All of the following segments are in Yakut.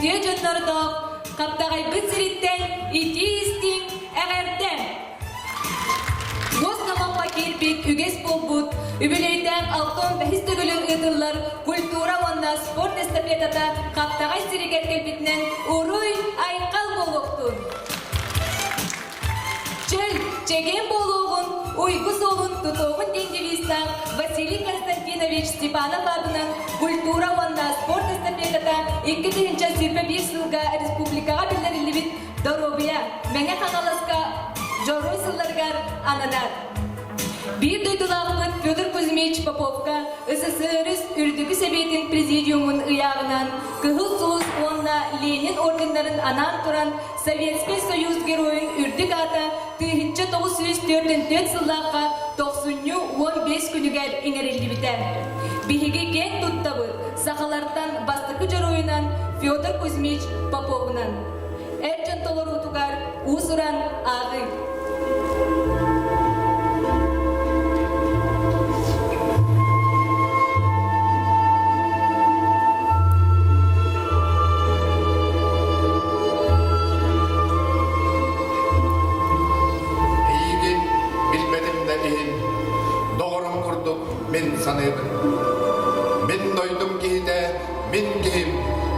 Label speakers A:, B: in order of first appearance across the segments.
A: үтүө дьоннордоох Хаптаҕайбыт сириттэн итии-истиҥ эҕэрдэ! Уос номоххо киирбит үгэс буолбут үбүлүөйдээх 65 төгүлүн ыытыллар культура уонна спорт эстафетата Хаптаҕай сиригэр кэлбитинэн уруй-айхал буолуохтун! Чөл, чэгиэн буолуоҕун, уйгу суолун тутуоҕун диэн девизтаах Василий Константинович Степанов аатынан культура уонна спорт эстафетата 2021 сылга республикаҕа биллэриллибит Доруобуйа Мэҥэ Хаҥаласка Дьоруой сылларыгар ананар. Биир дойдулаахпыт Федор Кузьмич Поповка СССР Үрдүкү Сэбиэтин Президиумун ыйааҕынан Кыһыл Сулус уонна Ленин орденнарын анаан туран Советскай Союз Геройун үрдүк аата 1944 сыллаахха тохсунньу 15 күнүгэр иҥэриллибитэ. Биһиги киэн туттабыт сахалартан бастакы дьоруойунан Федор Кузьмич Поповунан. Эр дьон толоруутугар уус-уран ааҕыы.
B: Эйигин билбэтим да иһин, доҕорум курдук мин саныыбын. Мин дойдум киһитэ, мин киһим,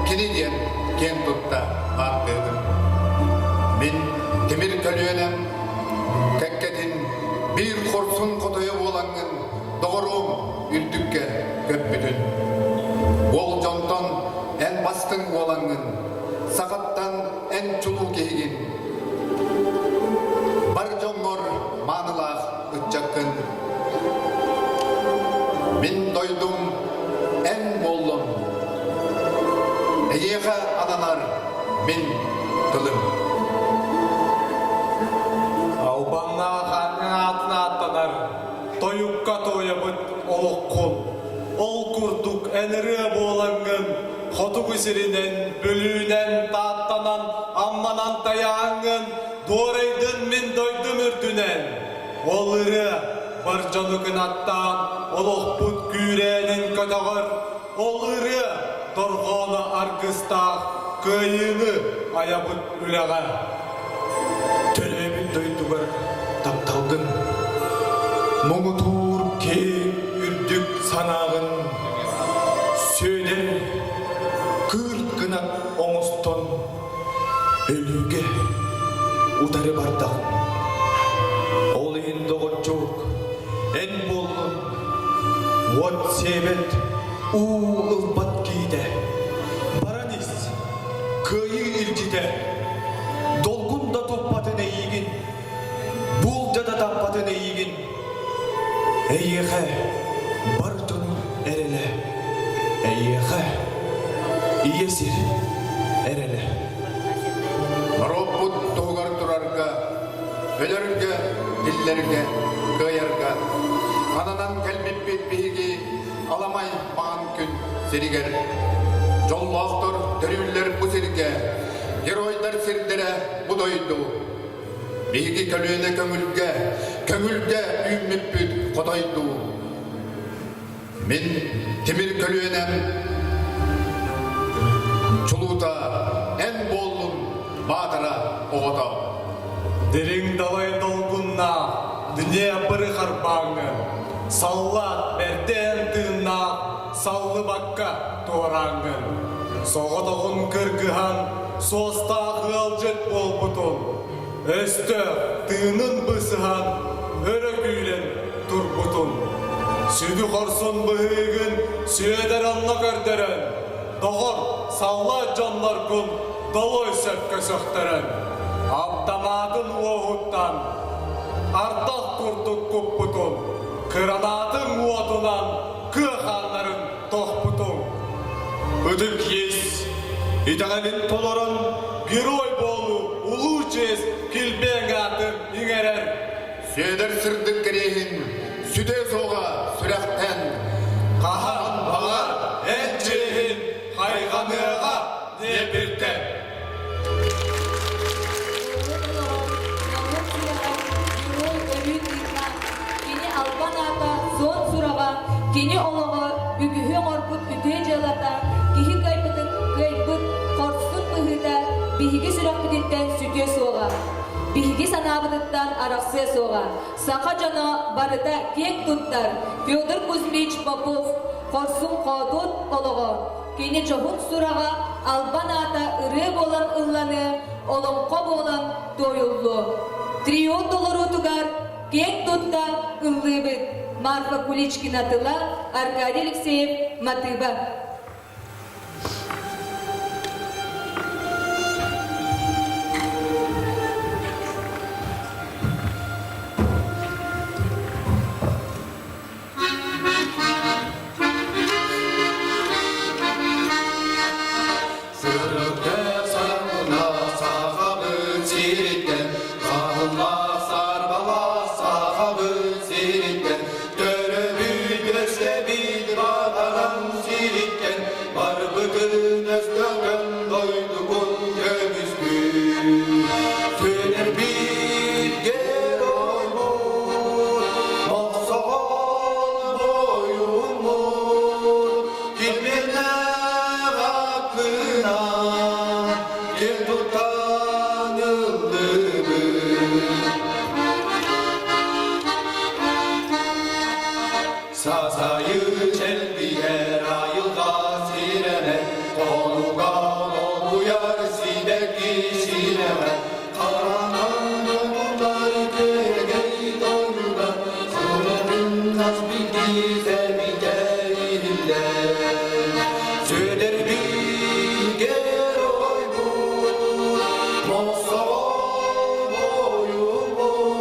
B: кини диэн киэн тутта ааттыыбын. Мин тимир көлүөнэм кэккэтин биир хорсун хотойо буолаҥҥын доҕоруом үрдүккэ көппүтүн. Уол дьонтон эн бастыҥ буолаҥҥын, сахаттан эн чулуу киһигин. Бар дьоҥҥор маанылаах ыччаккын. Мин дойдум эн буоллун. Эйиэхэ ананар мин тылым.
C: Албаннаах аатын ааттанар тойукка туойабыт олоххун. Ол курдук эн ырыа буолаҥҥын хотугу сиринэн, Бүлүүнэн, Тааттанан, Амманан тайааҥҥын дуорайдын мин дойдум үрдүнэн. Ол ырыа бар дьону кынаттаан олохпут күүрээнин көтөҕөр, ол ырыа дорҕооно аргыстаах кыайыыны айабыт үлэҕэ.
D: Төрөөбүт дойдугар тапталгын, муҥутуур киэҥ үрдүк санааҕын Сүөдэр кыырт гына оҥостон өлүүгэ утары бардаҕым. Ол иһин доҕоччуок, эн буоллун, уот сиэбэт, уу ылбат киһитэ. Баран ис, кыайыы илдьитэ. Долгун да туппатын эйиигин, буулдьа да таппатын эйиигин. Эйиэхэ бар дьонум эрэлэ, эйиэхэ ийэ сир эрэлэ.
B: Норуоппут туһугар турарга, өлөргө, тиллэргэ, кыайарга ананан кэлбиппит биһиги аламай маҥан күн сиригэр. Дьоллоохтор төрүүллэр бу сиргэ, геройдар сирдэрэ бу дойду. Биһиги көлүөнэ көҥүлгэ, көҥүлгэ үүммүппүт хотойдуу. Мин тимир көлүөнэм чулуута эн буоллун баатара оҕото.
C: Дириҥ далай долгуннаах Днепры харбааҥҥын, саллаат бэрдээн тыыннаах саллыбакка туорааҥҥын, соҕотоҕун кыргыһан суостаах ыалдьыт буолбутун, өстөөх тыынын бысыһан өрө күүрэн турбутун, сүдү хорсун быһыыгын Сүөдэр онно көрдөрөн, доҕор, саллаат дьонноргун долой сөпкө сөхтөрөн, аптамаатын уоһуттан ардах курдук куппутун, кыранаатын уотунан кыа хааннарын тохпутуҥ. Ытык иэс итэҕэлин толорон герой буолуу улуу чиэс килбиэҥ аатын иҥэрэр.
B: Сүөдэр сырдык кэриэһин сүтүө суоҕа сүрэхтэн.
C: Хаһан баҕар эн чиэһин хайҕаныаҕа диэбиттэн.
A: Кини албан аата, суон сураҕа, кини олоҕо, үгүһү оҥорбут үтүө дьыалата, киһи кыайбытын кыайбыт, хорсун. биһиги сүрэхпититтэн сүтүө суоҕа. Биһиги санаабытыттан арахсыа суоҕа. Саха дьоно барыта киэҥ туттар Федор Кузьмич Попов хорсун хоодуот олоҕо, кини дьоһун сураҕа, албан аата ырыа буолан ылланыа, олоҥхо буолан туойуллуо. Трио толоруутугар киэҥ тутта ыллыыбыт Марфа Куличкина тыла, Аркадий Алексеев матыыба.
B: Сырдык саргына сахабыт сириттэн, саһыллаах сарбалаах сахабыт сириттэн, төрөбүт өскөбүт баҕаран сириттэн, барбытын өстөкөн дойдугун көмүскүү. Сүнэрбит геройбут, мохсоҕол бойуммут, килбиэннээх аккынан киэн туттан ыллыбыт. Сасайы чэлбийэр айылҕа сирэмэ, Хонуга долгуйар сибэкки сирэмэ, Харанан дойдулар күөгэй дойдуга, Сылытын хас биирдии сэбитэ иһиллэр. Сүдэрбит геройбут, Мохсоҕол бойуммут,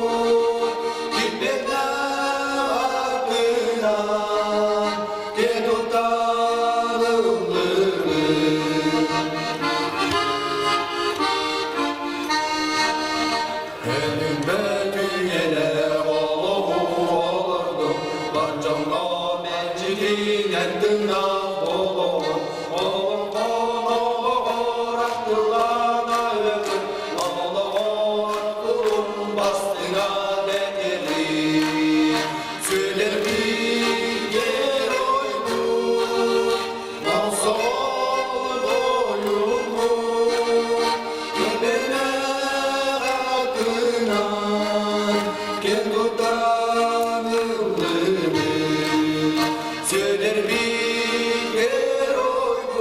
B: Килбиэннээх аккынан киэн туттан ыллыыбыт. Өлүммөт үйэлээх олоҕу олордум, бар дьоҥҥо мэлдьитинэн тыыннаах буолуоҕум. Олоҥхон олоҕор ахтыллан айыгын, олоҕор кулун бастыҥа дэтэлин. Сүлэрбит геройбут, Мохсоҕол бойуммут, Кимнээх атынан киэн туттан ыллыбыт. Сүлэрбит геройбут,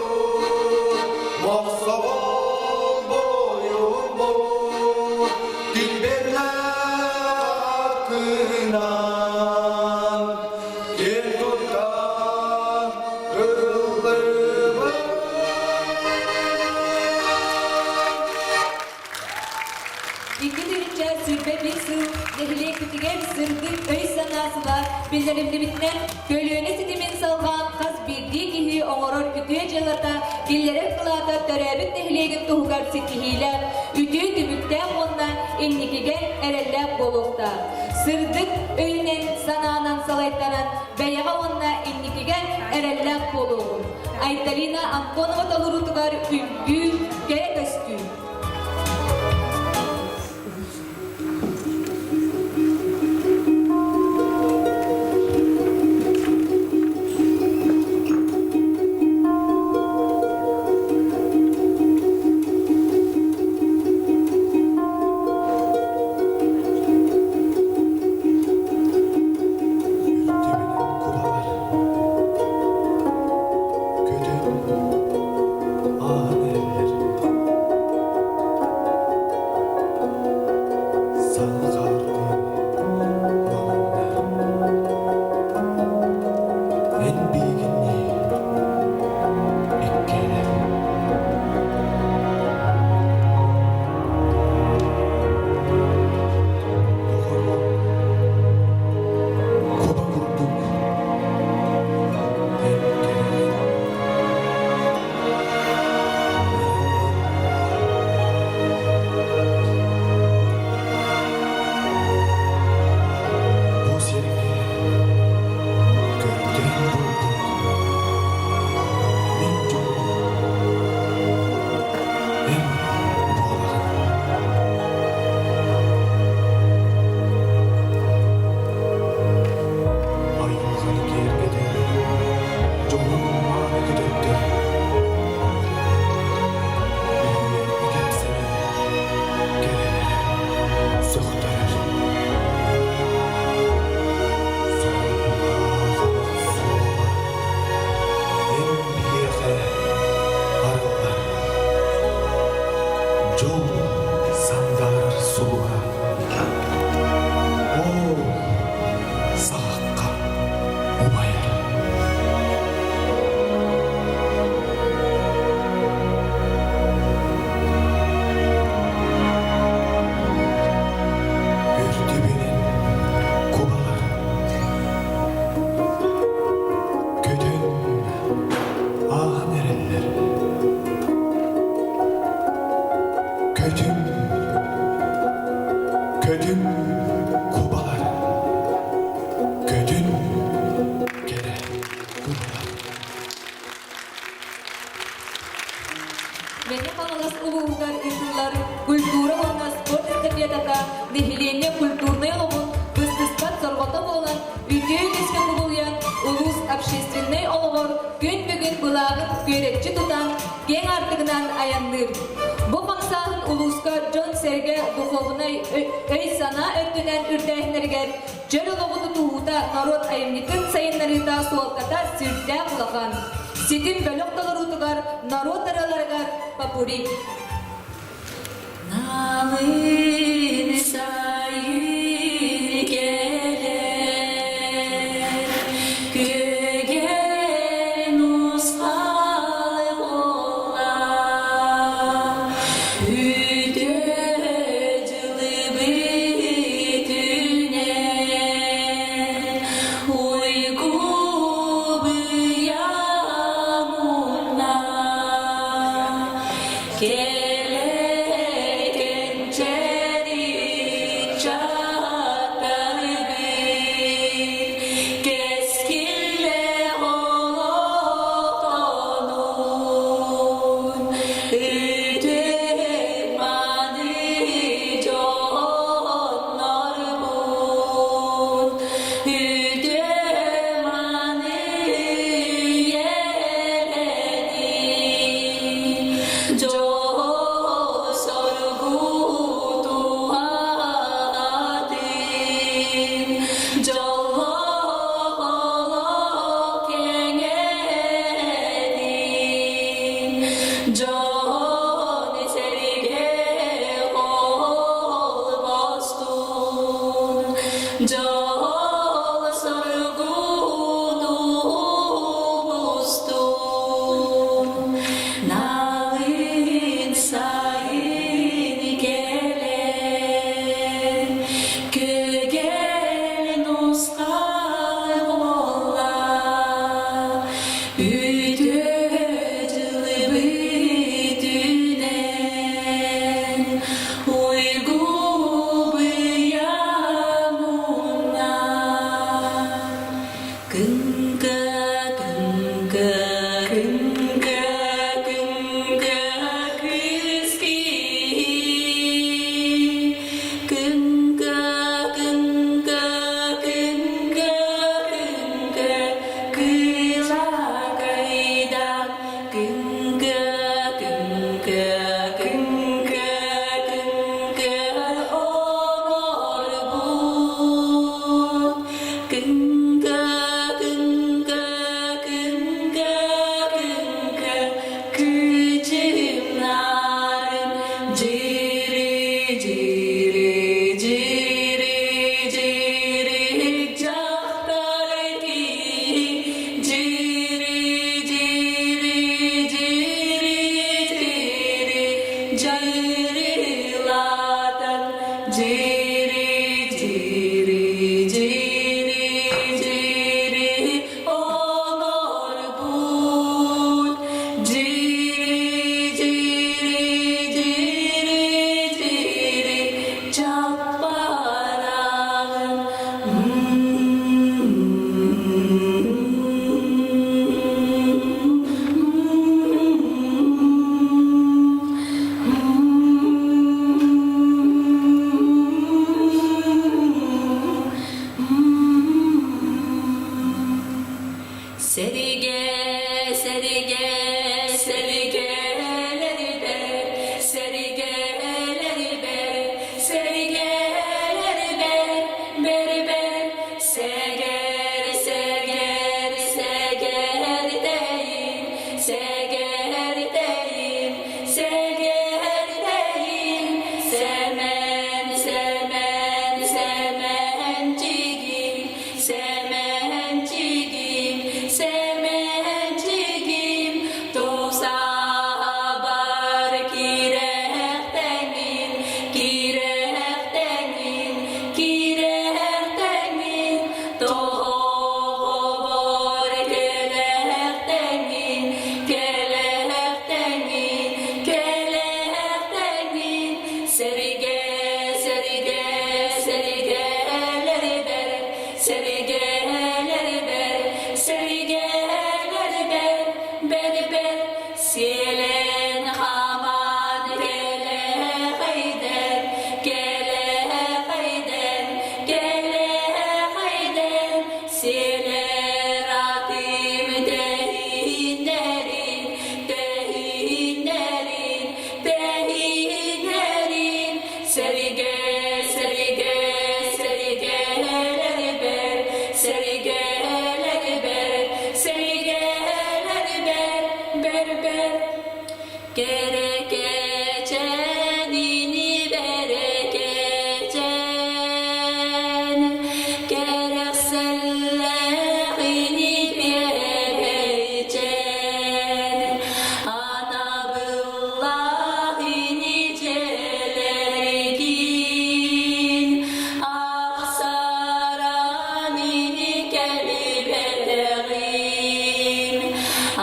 B: Мохсоҕол бойуммут, Килбиэннээх аккынан киэн туттан ыллыбыт.
A: 2021 сыл нэһилиэкпитигэр сырдык өй-санаа сыла биллэриллибитинэн көлүөнэ ситимин салҕаан хас биирдии киһи оҥорор үтүө дьыалата, киллэрэр кылаата төрөөбүт нэһилиэгин туһугар ситиһиилээх, үтүө түмүктээх уонна инникигэ эрэллээх буолуохтаах. Сырдык өйүнэн, санаанан салайтаран бэйэҕэ уонна инникигэ эрэллээх буолуоҕун. Айталина Антонова толоруутугар үҥкүү, кэрэ көстүү.
D: Үрдүбүнэн кубалар көтөн ааһан эрэллэр. Көтүҥ, көтүҥ кубалар, көтүҥ кэрэ кубалар.
A: Мэҥэ Хаҥалас улууһугар ыытыллар культура уонна спорт эстафетата нэһилиэнньэ культурнай олоҕун быстыспат сорҕото буолан, үтүө үгэскэ кубулуйан, улуус общественнай олоҕор күн бүгүн былааҕын күөрэччи тутан, киэҥ аартыгынан айанныыр. Бу хамсааһын улууска дьон-сэргэ духуобунай өй-санаа өттүнэн үрдээһиннэригэр чөл олоҕу тутуһуута норуот айымньытын сайыннарыыта суолтата сүрдээх улахан. Ситим бөлөх толоруутугар норуот ырыаларыгар попури.
E: Налын сайын кэлэр, күөгэр нусхал буолла, үтүө дьылы бүтүнэн, уйгу быйаҥ умна. Дьол соргуту устун Налын сайын кэлэр, Көгел нусхал буолла, Үтүө дьылы бүтүнэн, Уйгу быйаҥ умна. Күҥкэ, күҥкэ, күҥкэ, күҥкэ кыыс киһи. Күҥкэ, күҥкэ, күҥкэ, күҥкэ кыылакайдаах. Күҥкэ, күҥкэ, күҥкэ, күҥкэ оҥорбут. Күҥкэ, күҥкэ, күҥкэ, күҥкэ кыычымнарын дьири, дьири, дьири, дьири дьахтар киһи дьири, дьири, дьири, дьири дьайрылатан дьири, дьири, дьири, дьири оҥорбут дьири, дьири, дьири, дьири чаппараҕын. Кэрэкэчэн ини бэрэкэчэн, Кэрэхсэллээх ини биэбэйчэн, Анабыллаах ини дьиэлэргин, Ахсаран ини кэлибэтэҕим,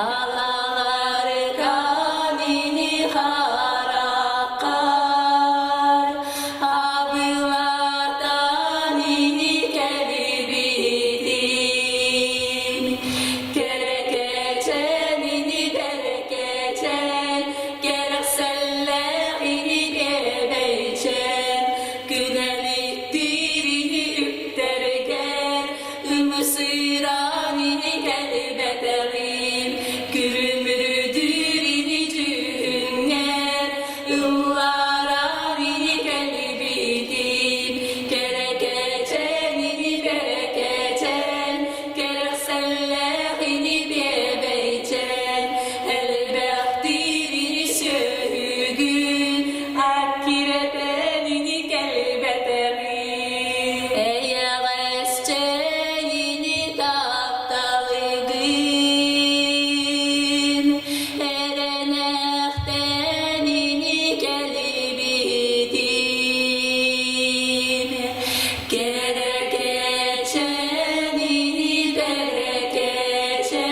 E: Алаларга мини хараххар, Абылатан ини кэлибитим. Кэрэкэчэн ини бэрэкэчэн, Кэрэхсэллээх ини биэбэйчэн, Күнэлиттиир ини үктэргэр, Ымсыыран ини кэлбэтэҕим, Күрүмүрдүүр ини дьүһүҥҥэр, Ылларар ини кэлбитим, Кэрэкэчэн ини бэрэкэчэн, Кэрэхсэллээх ини биэбэйчэн, Элбэхтиир ини сүөһүгүн, Аккирэтэн ини кэлбэтэҕим. Эйэҕэс чэйини тапталыгын, Эрэнэхтэн ини кэлибитим. Кэрэкэчэн ини бэрэкэчэн,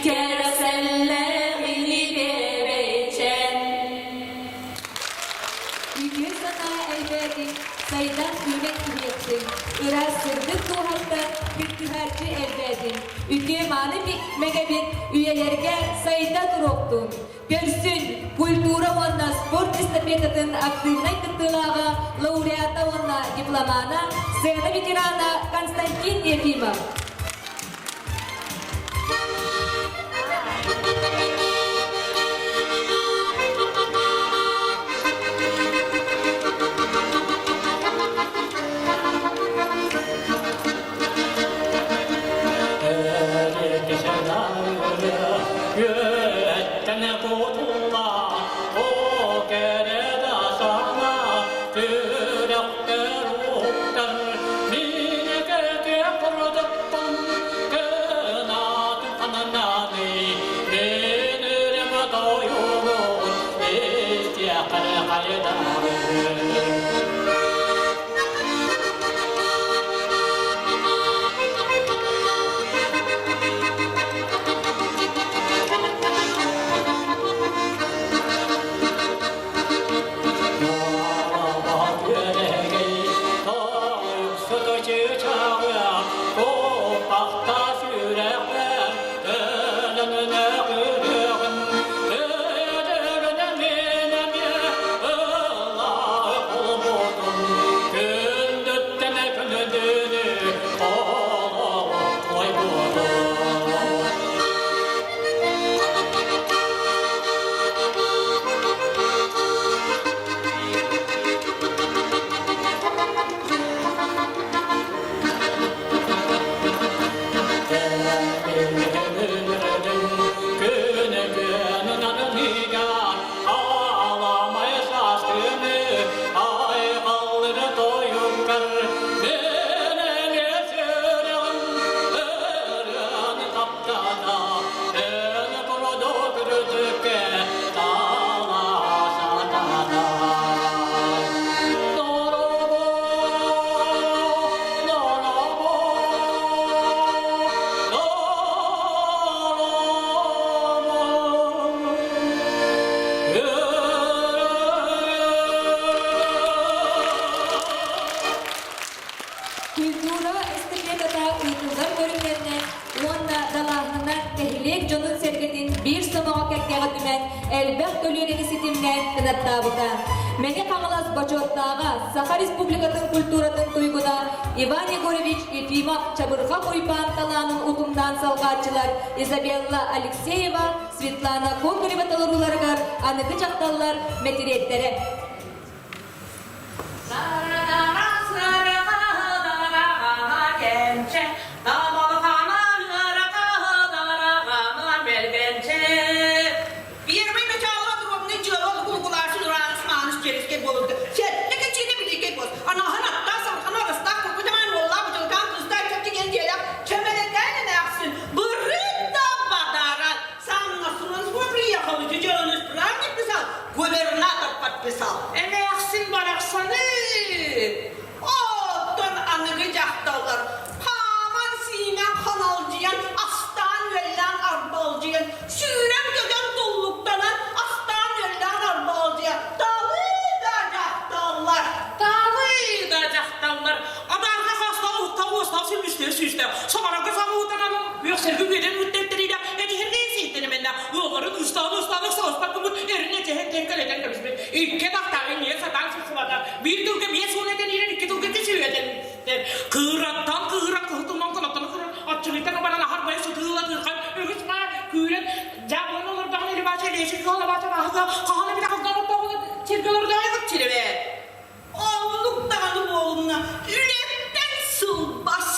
E: Кэрэхсэллээх ини биэбэйчэн.
A: Үтүө санаа элбээтин, сайдан үүнэн иһиэхтин, ыраас сырдык дууһаттан кыттыһааччы элбээтин, үтүө-мааны мэгэбит үйэлэргэ сайда туруохтун! Көрсүн, культура уонна спорт эстафетатын активнай кыттыылааҕа, лауреата уонна дипломана, сцена ветерана Константин Ефимов. Культура эстафетата ыытыллар көрүҥнэринэн уонна далааһынынан нэһилиэк дьонун-сэргэтин биир сомоҕо кэккэҕэ түмэн элбэх көлүөнэни ситимнээн кынаттаабыта. Мэҥэ Хаҥалас бочуоттааҕа Саха Республикатын культуратын туйгуна Иван Егорович Ефимов Чабырҕах Уйбаан талаанын утумнаан салҕааччылар Изабелла Алексеева, Светлана Кокарева толорууларыгар аныгы дьахталлар мэтириэттэрэ.
F: Кэнчэ, тамалхана ыарахаһы дараҕана мэлбэнчэ. сал.
G: Эмээхсин барахсаны!
F: Оттон аныгы дьахталлар хааман-сиимэн ханалдьыйан, астаан-үөллээн арбалдьыйан, сүүрэн-көтөн туллуктанан, астаан-үөллээн арбалдьыйан, талыы да дьахталлар!
G: Талыы да дьахталлар! Адаарга хаста уһукта уостаах сүллүстээх сүүстээх, саҥарарга саҥа үөхсэргэ үөрэн үттэртэриилэ этиһэргэ сиэттэнэмэннэ ыалларын ыстаан-ыстаан ыксаласпат гыммыт эрин этиһэн тэҥкэлэтэн кэбиспит. Икки атахтааҕы эмиэ сатаан сырсыбата. Биир тылга 50 этэн иһэн, икки тылга 200 этэн. Кыыраттан кыыран кыһытыман кынаттан кыран аччыгыйтан баран аһар бай сытыыла тыырхан үгүс маа күүрэн дьаабылан олордоҕун илибаача илиэшик кыалабаача бааһыга хаһан эбитэ хагдан оттоҕун сиргэ олордоҕун сиребе.
F: Оннук даҕаны буолумна үлэттэн сылбас,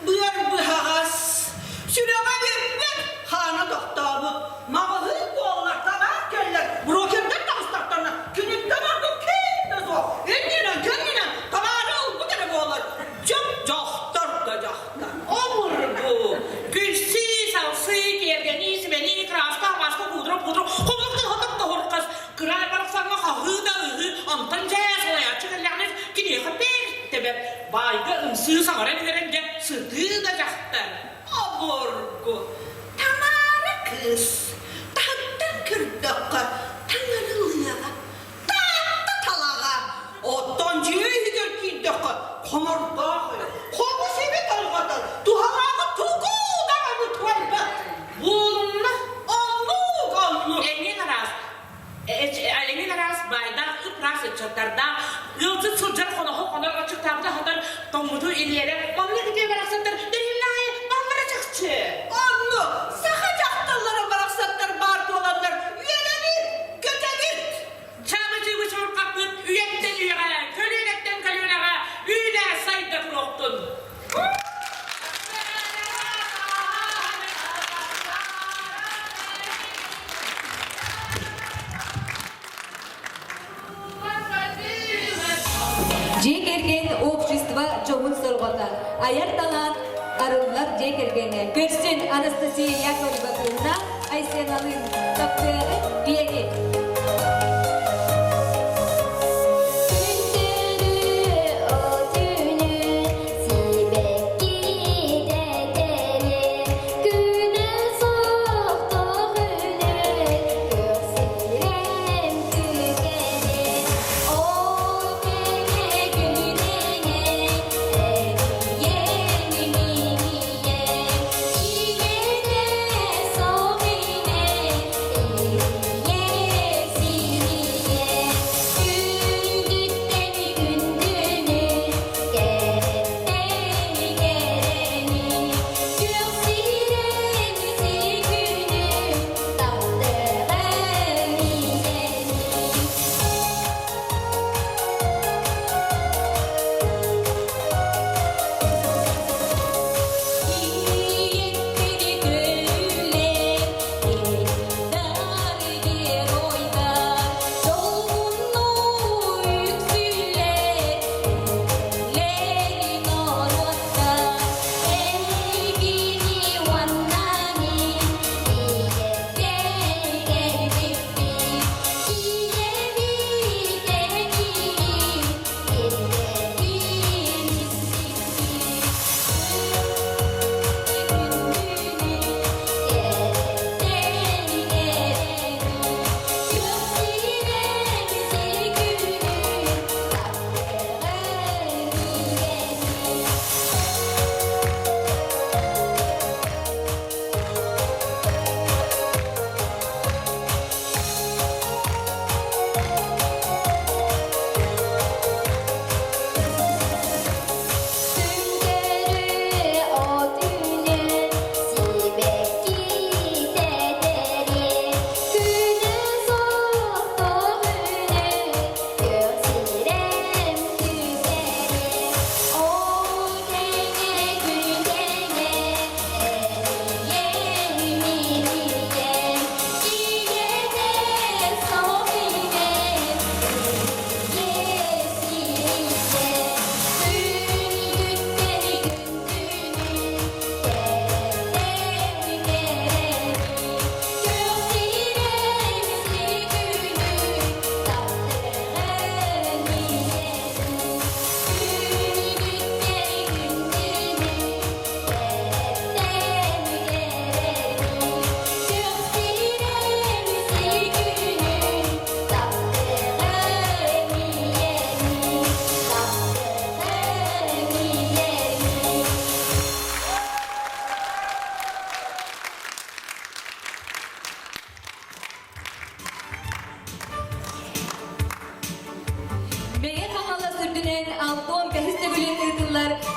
F: быар быһаҕас, сүрэҕэ бүппэт, хаана тохтообут, маҕаһыын буоллар табаах кэллэр, брокердар таҕыстахтарына күнүттэн ордук ким да суох, иннинэн кэннинэн табаары ылбыт эрэ буолар, дьон дьахтар да дьахтар.
G: Обургу, күлсүү-салсыы, киэргэнии, симэнии, краска, маска, пудра, пудра, хомук да хотох да Кыра барахсаҥҥа хаһыы да ыһыы, онтон дьэ салайааччы кэллэҕинэ киниэхэ бэрт бэрт баайга ымсыы саҥаран иһэрэн дьэ сытыы да дьахтар.
F: Обургу, Тамара кыыс, таһыттан көрдөххө таҥарылыаҕа, таатта талаҕа, оттон дьиэ иһигэр киирдэххэ хомордоох хобус эбит тарҕатар, туһалааҕы тугу даҕаны туойбат.
G: Буолунна.
F: Оннук, оннук.
G: Эҥин араас эҥин араас баайдаах ып-ыраас ыччаттардаах ыалдьыт сылдьар хоноһо хонор аччыктаабыта хатар тоҥмуту илиэрэ маннык үтүө барахсаттар дэһиллэ аайы бааллара чахчы.
F: Оннук, саха дьахталлара барахсаттар баар буоланнар үөрэбит, көтөбүт.
G: Чаабы-чыыбы чууркаппыт үйэттэн үйэҕэ, көлүөнэттэн көлүөнэҕэ үүнэ сайда туруохтун!
A: Дьиэ кэргэн общество дьоһун сорҕото, айар талаан арыллар дьиэ кэргэнэ. Көрсүн Анастасия Яковлева кыыһына Айсеналыын таптыаҕы биэри.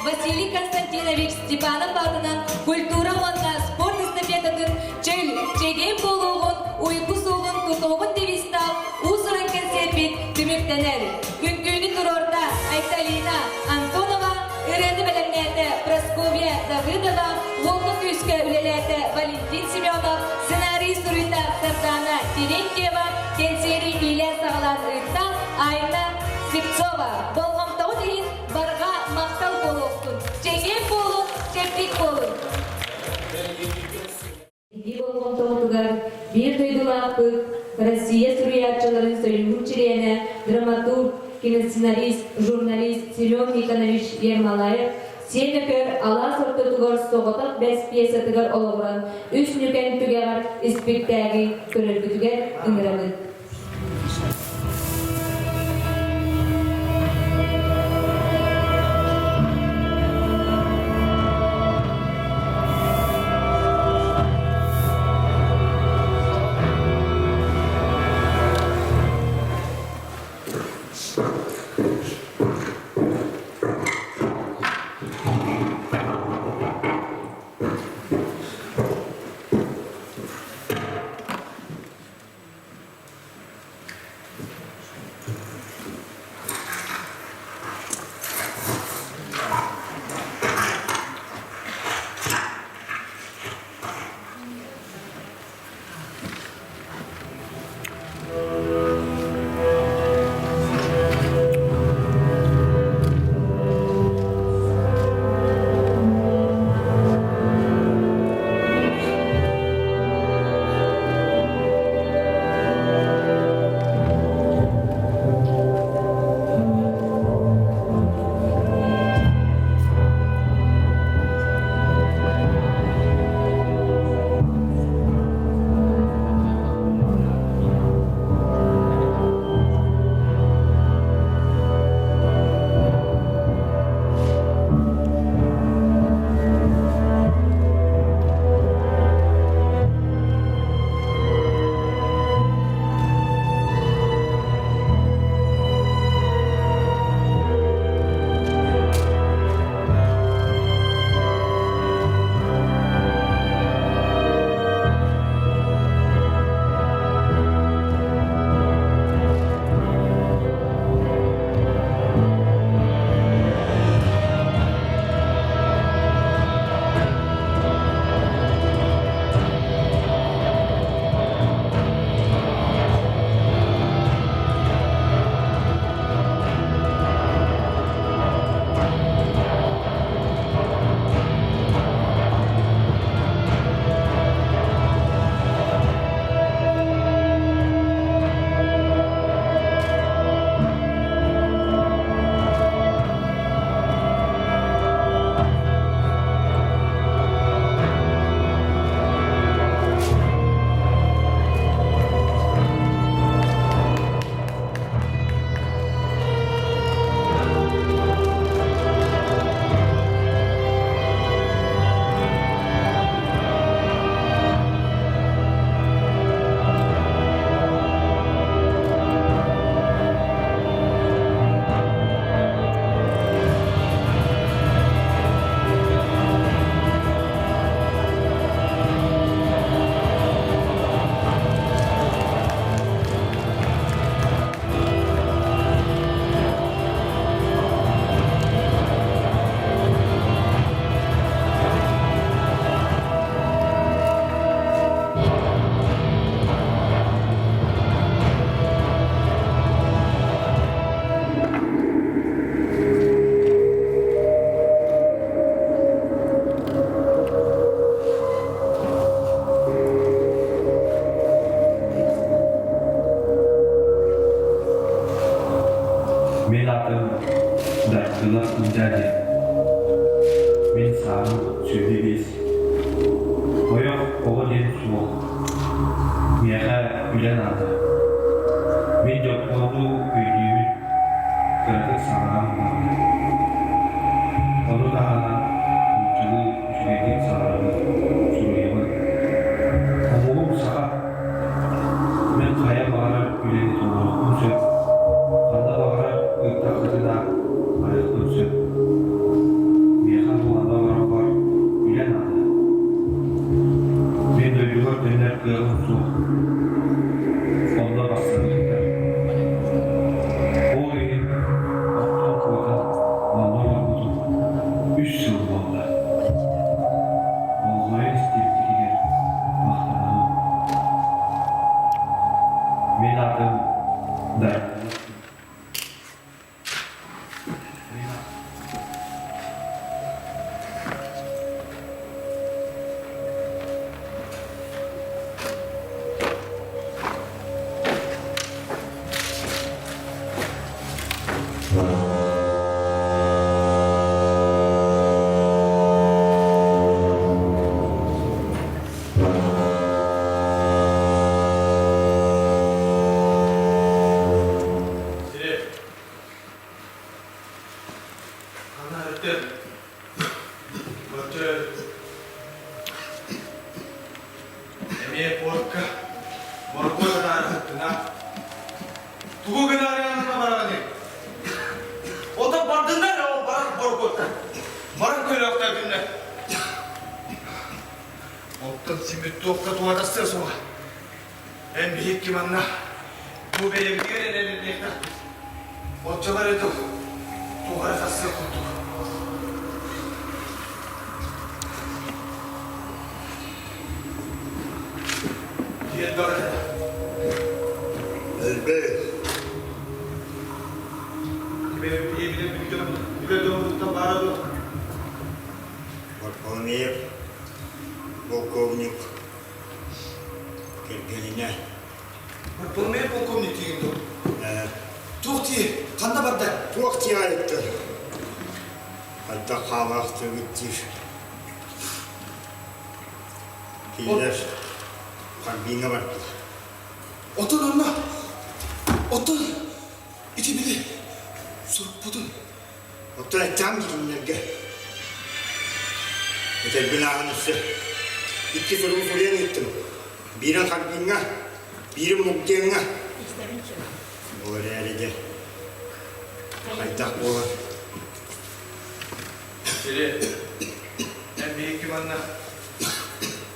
A: Василий Константинович Степанов аатынан культура уонна спорт эстафетатын чөл, чэгиэн буолуоҕун, уйгу суолун тутуоҕун девизтаах уус-уран кэнсиэрбит түмүктэнэр. Үҥкүүнү туруорда Айталина Антонова, ырыаны бэлэмнээтэ Прасковья Давыдова, уолга күүскэ үлэлээтэ Валентин Семенов, сценарий суруйда Сардана Терентьева, кэнсиэри иилээн-саҕалаан ыытта Айна Слепцова. Болҕомтоҕут иһин барҕа махтал буолуохтун! Чэгиэн буолун, чэбдик буолун! Биһиги болҕомтобутугар биир дойдулаахпыт, Россия суруйааччыларын Союһун чилиэнэ, драматург, киносценарист, журналист Семен Никонович Ермолаев Сиэн Өкөр алаас ортотугар соҕотох бэс пьесатыгар олоҕуран үс нүкэн түгэҕэр испиктээги көрөргүтүгэр ыҥырабыт.
H: Мин атым Дайдылар Ылдьаа диэн. Мин сааһым 25. Ойох оҕо диэн суох. Миэхэ үлэ наада. Мин дьоппуоннуу өйдүүбүн, кыратык саҥаран барабын. Ону таһынан нууччалыы үчүгэйдик саҥарабын, суруйабын. Омугум саха. Мин хайа баҕарар үлэни толоруохпун сөп, ханна баҕарар ыыттаххытына барыахпын сөп. Мин аатым Дайдылов.
C: Ана өтөр көтөр эмиэ пуорка моргуот атаарыһыттына тугу гынаары анна бараҕыный Ото бардыннар ол барар боргуоттар баран көрөөхтөөтүннэр Оттон симмит туохха туһатастыа суоҕа Эн биһикки манна бу бэйэбитигэр эрэллиэхтээхпит. Оччолор эту туох эрэ тахсыах курдук. Диэн бөҕөтө.
B: Элбэй.
C: Кибе биле дьоммуттан баара дуо?
B: Варфоломеев, полковник Кэргэнинэ.
C: Варфоломеев полковник диигин дуо?
B: Ээ.
C: Туох дии? Ханна барда?
B: Туох дии айыттар? Хайдах хаалаахтыгыт диир. Кинилэр Харбиҥҥа бардылар.
D: Отон онно, оттон ити били сурукпутун
B: Оттон эттэҕим дии кинилэргэ. Этэрбин ааһан өссө икки суругу суруйан ыыттым. Биирин Харбиҥҥа, биирин Мугдеҥҥа. Ол эрээри дьэ, хайдах буолар?
C: Сири, эн биһикки манна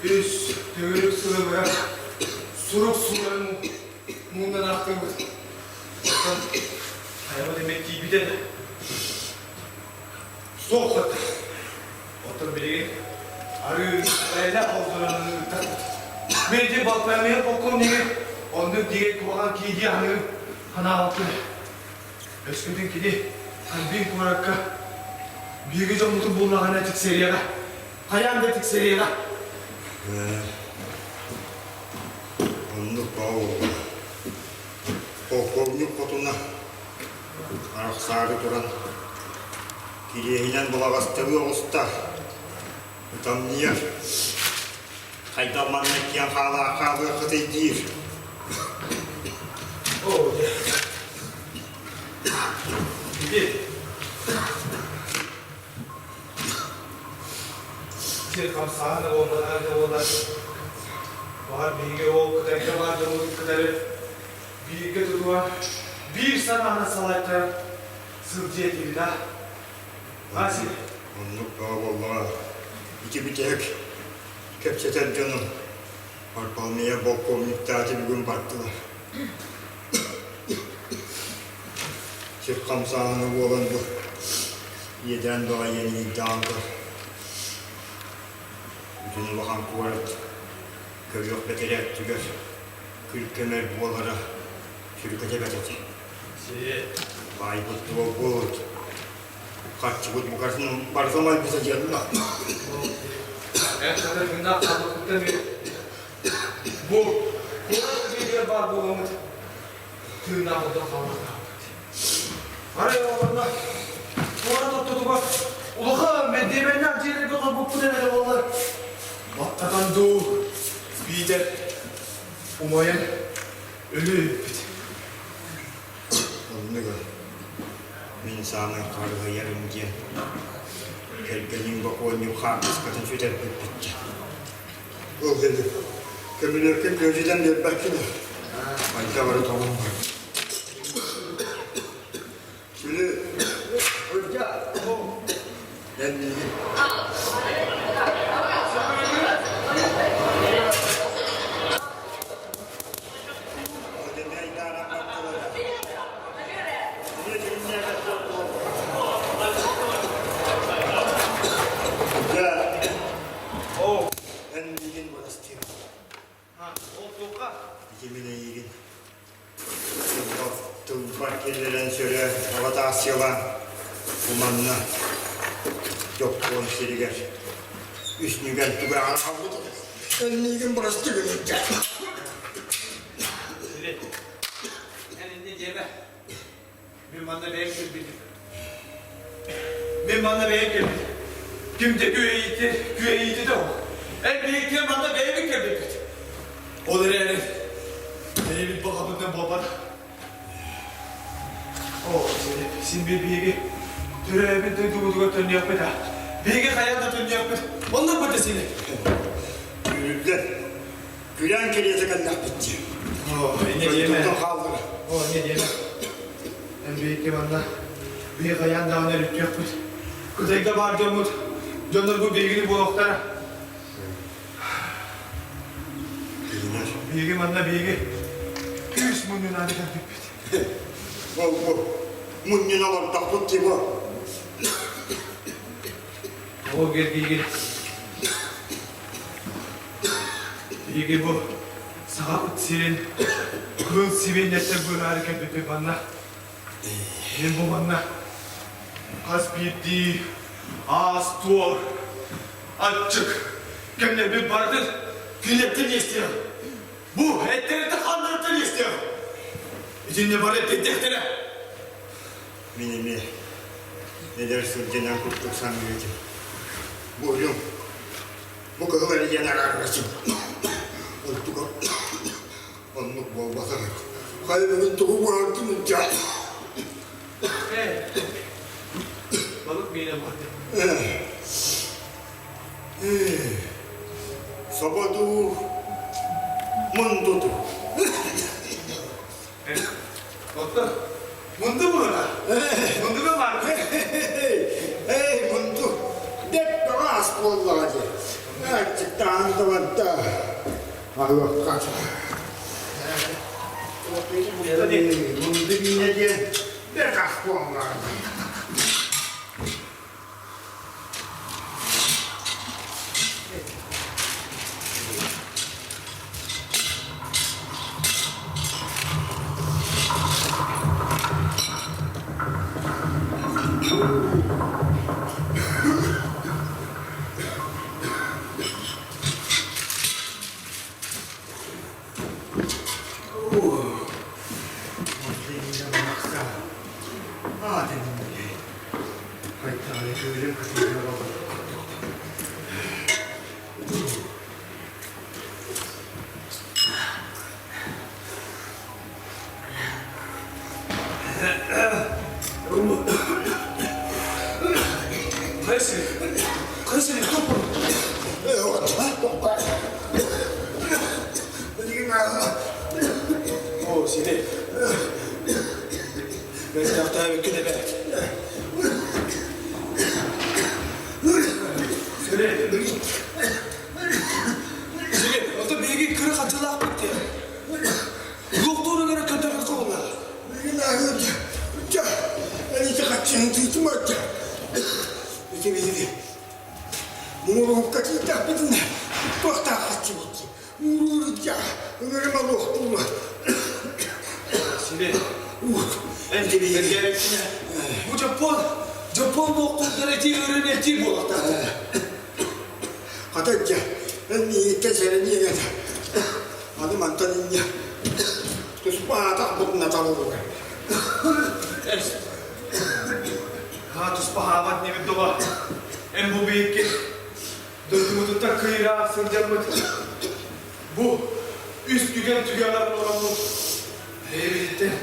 C: үс төгүрүк сылы быһа сурук суруйан муҥнан ахтыбыт. Оттон хайабыт эмиэ тиийбитэ да суох хатта. Оттон билигин арыы бэйэлээх холдуранан ыытарбыт. Мин ити Балканиян полковнигы оннук дигэ куһаҕан киһи аныгы ханаабаппын. Өскөтүн кини Харбин куоракка биһиги дьоммутун буллаҕына тиксэриэҕэ. Хайаан да тиксэриэҕэ.
B: Оннук баа Полковник хотуна арахсаары туран кириэһинэн балаҕастарыы оҕуста, ытамньыйар, хайдах манна киэн хаалаах хаалыаххытый диир.
C: Оо, дьэ. Ити сир хамсааһына буолбатаҕа да буоллар, баҕар биһиги ол Кытайга баар дьоммутун кытары бииргэ тутуһан, биир санаанан салайтаран сылдьыа этибит аа? Вася.
B: Оннук бөҕө буоллаҕа. Ити бүтэһик кэпсэтэр дьонум Варфоломея полковниктааты бүгүн бардылар. Сир хамсааһына буолан бу иэдээн баҕайы иэниийдэҕин көр. Бүтүн улахан куорат көрүөх бэтэрээ өттүгэр күл-көмөр буолара сүрүкэтэбэт этэ. Баайбыт буолбут, харчыбыт букатын барыта умайбыта диэн
C: Эн хатыргыннаах хаалбыккыттан бу куорат дьиэтигэр баар буоламмыт тыыннаах ордон хаалбатахпыт. Арай олорно куорат ортотугар улахан мэндиэмэннээх дьиэлэргэ олорбуппут эрэ буоллар баттатан дуу биитэр умайан өлүү эбиппит.
B: Оннуга мин саамай харыһыйарым диэн кэргэним бокуонньук хаартыскатын сүтэрбиппит. Ол деді көмүлүөккүн күөдьүтэн биэрбэккин Айда бары тоҕон бар. Сүлү Ырдьа эн миигин Эн миигин бырастыы.
C: Ол туохха?
B: Ити мин эйигин. Тылбар киллэрэн сөрө аҕытаассыйалаан бу манна Дьоппуон сиригэр үс нүгэн түгэҕэр хаалбыт. Эн миигин бырастыы гыныҥ
C: Эн инньэ диэмэ. Мин манна бэйэм кэлбитим. Мин манна бэйэм кэлбитим. Ким да күөйиити, күөйиити да ол. Эн биһиги манна бэйэбит кэлбиппит. Ол эрээри бэйэбит баҕабытынан буолбатах. Оо, син биир биһиги төрөөбүт дойдубутугар төннүөхпүт аа. Биһиги хайаан да төннүөхпүт. Оннук быта сини.
B: Күрүллэр. Күрээн кэриэтэ кэллэхпит дии.
C: Оо, инньэ диэмэ.
B: Дойдуттан хааллар.
C: Оо, инньэ диэмэ. Эн биһикки манна биһи хайаан даҕаны өрүттүөхпүт. Кытайга баар дьоммут, дьоннорбут биһигини буолуохтара.
B: Кинилэр.
C: Биһиги манна биһиги күүс мунньунаары кэлбиппит.
B: Ол бу мунньуна олордохпут дии бу.
C: Ол кэргиигин биһиги бу Сахабыт сирин кыл сибиинньэттэн быыһаары кэлбиппит манна. Мин бу манна хас биирдии аас-туор аччык кэмнэрбин барытын кинилэртэн иэстиэҕим. Бу эттэриттэн ханнарыттан иэстиэҕим. Итиннэ бары эппиэттиэхтэрэ.
B: Мин эмиэ эдэр сылдьан курдук саныыр этим. Бу үрүҥ, бу кыһыл эрэ диэн араарбачым. Онтуга оннук буолбатах эбит. Хайа бүгүн тугу буһардым дьэ?
C: Ээ, балык миинэ буһардым.
B: Собо дуу, мунду дуу.
C: Оттон мунду буолар. Мундуга баар.
B: Эй, мунду, бэт бөҕө ас буоллаҕа дии. Аччыктаан да барда. Аһыахха. Мунду миинэ диэн бэрт ас буоллаҕа дии.
D: Оо, сири. Мөлтөхтөөбүккүн эбээт. Сири. Сири, оттон биһиги кыра хаччылаахпыт диэн. Луохтуурун эрэ көрдөрүөххэ буоллаҕа.
B: Муҥуруһукка тиийдэхпитинэ туохтаах хаччыбыт Ууруурдьа, ыҥырыма луохтуура.
C: Сири. Эн бэргээбиккинэ бу дьоппуон, дьоппуон буохтуурдар этии ыарыын этии буолуохтаах.
B: Хата дьэ, эн миигиттэн сэрэниэҥ этэ. Аны мантан инньэ туспа аатах бутунаталылар.
C: Haa туспа хаабат небит доба. Эн бу биһикки Дойдубутуттан кыйраах сылдьаммыт бу үс түгэн түгэҕэр олороммут бэйэбититтэн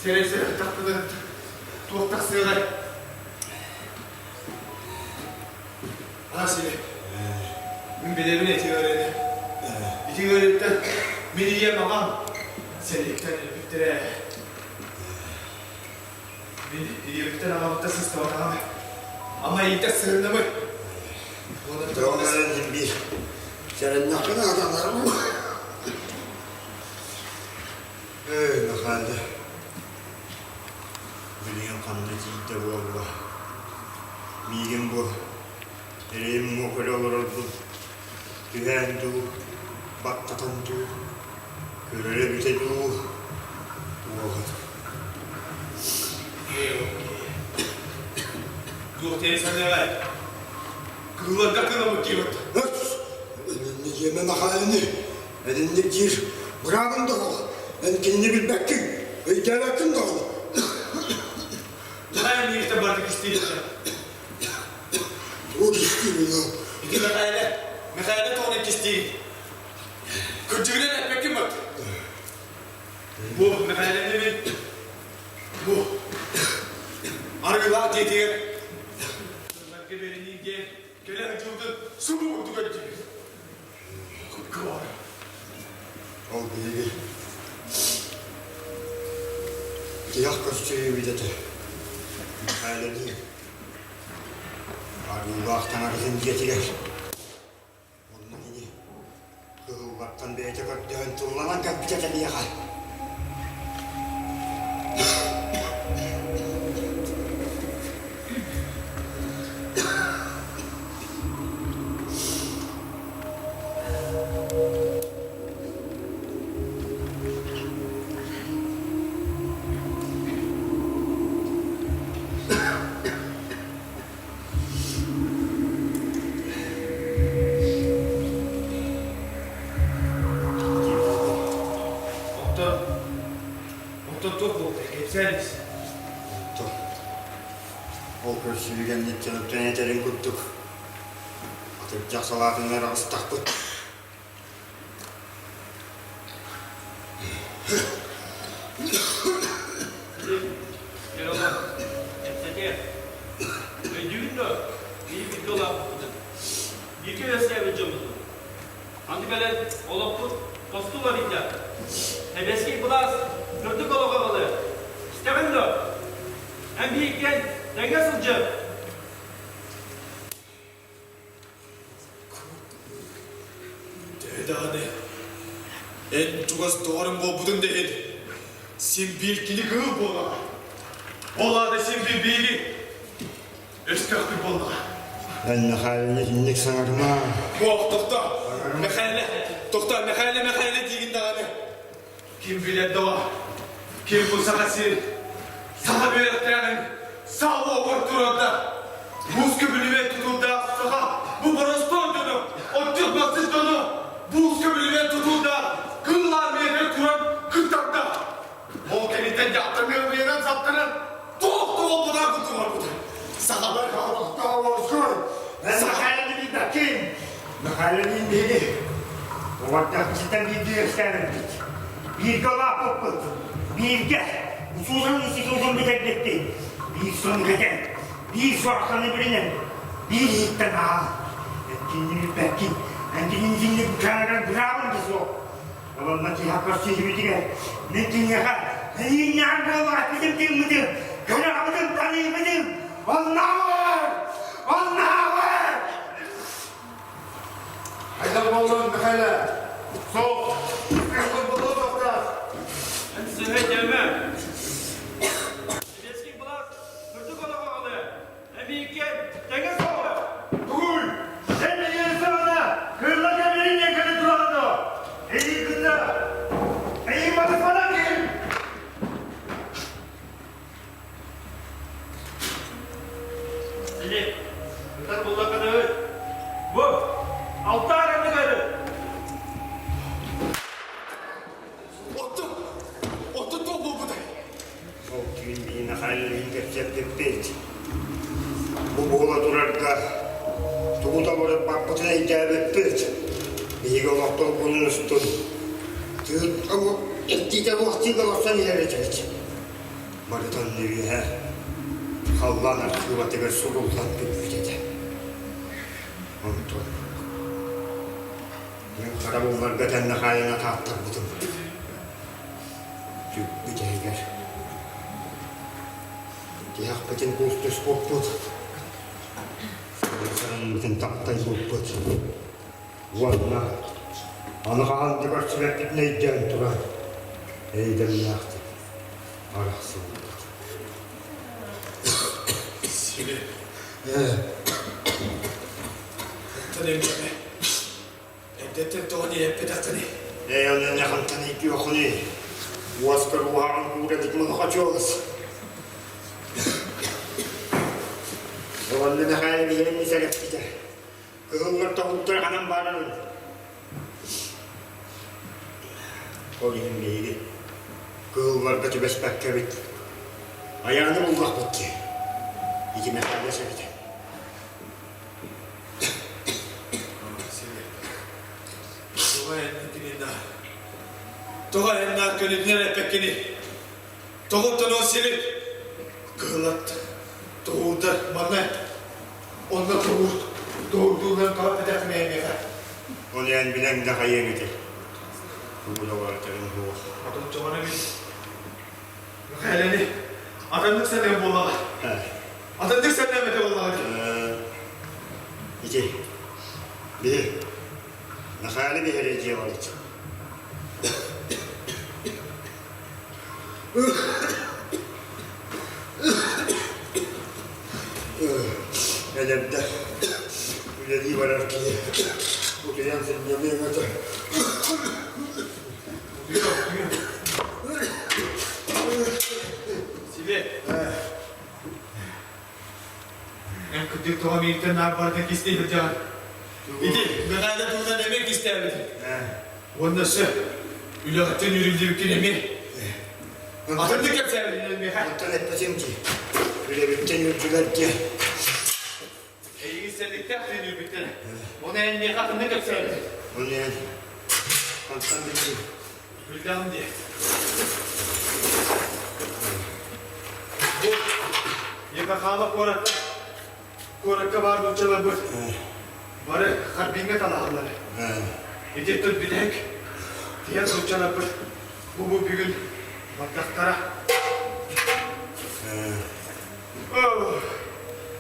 C: сэрэй-сэрэхтэхпинэ туох тахсыаҕай? Аа сири, мин билэбин ити ыарыыны. Ити ыарыыттан мин ийэм аҕам сэрииттэн өлбүттэрэ. Мин ийэбиттэн аҕабыттан сыстыбатаҕым. Ама иитэ сырыннымый?
B: Дьон эрэн биир. Сэрэннэххинэ атанарым. Эй, Михаил, билигин ханна тиийдэ буолла? Миигин бу эрэйим муох өлө олорорбун түһээн дуу, баттатан дуу, көрөрө эбитэ дуу, туоҕа дуу.
C: Туох диэн саныаҕай? Кыылларга кыламмыт диэбит.
B: Энинник диэмэ Махалини. Энинник диир быраабын да ол. Эн кинини билбэккин, өйдөөбөккүн да ол.
C: Тоҕо миигиттэн барыта кистиир
B: Тугу кистиибин ол?
C: Ити Михайле, Михайле тоҕо кистиир? Кырдьыгынан эппэккин бат. Бу Михайле мин бу арыгылаах дьиэтигэр Кылларга бэринии диэн кэлэ сылдьыбытын субу курдук өйдүүбүн.
B: Ол биһиги тиһэх көрсүһүүбүт этэ. Михайлалыын Арыылаах таҥаратын дьиэтигэр Онно кини кыһыллартан бэйэтэ көрдөһөн тылланан кэлбитэ этэ
C: Оттон, оттон туох буолбутай, кэпсээн ис.
B: Оттон ол көрсүһүү кэнниттэн оттон этэрин курдук атырдьах салаатынан аҕыстахпыт.
I: Өйдүүгүн дуо? Биир бииргэ улааппыппытын. Бииргэ үөскээбит дьоммутун. Аны кэлэн олохпут тосту уларыйда. Сэбиэскэй былаас сырдык олоҕу аҕалыа. Истэҕин дуо? Эн биһиккэн тэҥҥэ сылдьыаҥ.
C: Төһө даҕаны эн чугас доҕорум буолбутун да иһин син биир кини кыыл буолаҕа. Ол аата син биир биһиги өстөөхпүт буоллаҕа.
B: Эн Михайловна итинник саҥарыма.
C: Ох, тохтоо! Михайле, тохтоо, Михайле, Михайле диигин даҕаны. Ким билэр доҕор, ким бу саха сир, саха үөрэхтээҕин саа уоҕар турарда, муус көбүлүмэн тутуурдаах саха бу боростуой дьону, отчут бассыт дьону буус көбүлүмэн тутуурдаах кыыл армиятыгар туран кыттарда. Ол кэнниттэн дьахтар мыамыйанан саптаран туох да буолбутаа курдук барбыта. Сахалар
B: Олохтоох Михайловна билбэккин. Михайловна биһиги уордахпытыттан бииргэ үөскээбиппит. Бииргэ улааппыппыт. Бииргэ усуусун институтун бүтэрбиппит. Биир сон кэтэн, биир суохтаны билинэн, биир иһиттэн аал. Эн кинини билбэккин. Эн кинини итинник бычаарыгар быраабын да суох. Онно тиһэх көрсүһүүбүтүгэр мин киниэхэ эйииннээх буолуох эппитим тыыммытым, көрөҕүтүм, таныыбытым, оннооҕор, оннооҕор!
C: Хайдах буоллун, Михайла? Суох.
I: Эн сыһа дьэмэ. Сэбиэскэй былаас сырдык олоҕу аҕалыа. Эмиикэ тэҥэ суоҕа.
C: Тугуй? Эн эйиэхэ саҕана кыылла кэмирин диэн кэлэ тураҕын дуо? Эйиин кытта эйиин батыспатах киһим.
I: Сили, ытар буллаххына ыт. Бу, алтаар анныгар ыт.
C: Оттон, оттон туох буолбутай?
B: Ол түүн биһиэхэ Михайловиһын кэпсэппиппит. Бу буола турарга тугу да баппытын өйдөөбүппүт. Биһиги олохтон устун эрдиитэ буохтууга олорсон иһэр этибит. Барытын үөһэ халлаан архыыбатыгар суруллан бүппүт этэ. Онтон мин харабылларга тэннэ хаайан атааттарбытым. Бүтэһигэр тиһэхпитин куустуспуппут, сарыммытын таптайбыппыт уонна аны хаһан да көрсүбэппитин өйдөөн туран эйдэмнээхтик арахсыбыппыт.
C: Сили. Оттон эмчэме. Эрдэттэн тоҕо диэппэтэххиний?
B: Ээ, онон хантан өйдүөххүнүй? Уоскар уһаҕын куура бит мунхачуолас. Уонна Мэхээлэ биһигини сэрэппитэ. Кыһыллар тоһуттар ханан баарарын. Ол иһин биһиги кыһылларга түбэспэккэбит айааны буллахпыт дии. Ити Мэхээлэ сэбитэ.
C: Тоҕо эн Тоҕо эн көнүтүнэн эппэккиний? Тоҕуттан ол сири кыһылат тоһуурдар манна онно тоһуур тоһуурдуурунан тоһуппатах миэхэ.
B: Ол эн билэн да хайыаҥ этэй? Тугу да барытарын суох.
C: Отон чоҕоно мин Михайлени атыннык саныам буоллаҕа. Атыннык саныам этэ буоллаҕа.
B: Ити биһи Михайлы биһири дьиэҕэ Эдэрдэ үлэлии барар киһи утуйан сынньаныаҥ этэ.
C: Сибиэ. Эн кырдьык тоҕо миигиттэн наар барыта кистии сылдьаҕын? Ити Михайло туһунан эмиэ кистээбит. Уонна өссө үлэҕиттэн үүрүллүбүккүн эмиэ. Атыннык кэпсээбитин миэхэ.
B: Онтон эппэтим дии. Үлэбиттэн үүрдүлэр дии.
C: Эйигин сэлликтээх түүн үүрбүттэрэ. Оны эн миэхэ атыннык кэпсээбитин.
B: Оны эн хантан биллиҥ?
C: Билдэҕим дии. Бу Епахала куоракка куоракка баар нууччаларбыт бары Харбиҥҥа талаһаллар. Ити тут бүтэһик тиһэн нууччаларбыт бу бу бүгүн бардахтара.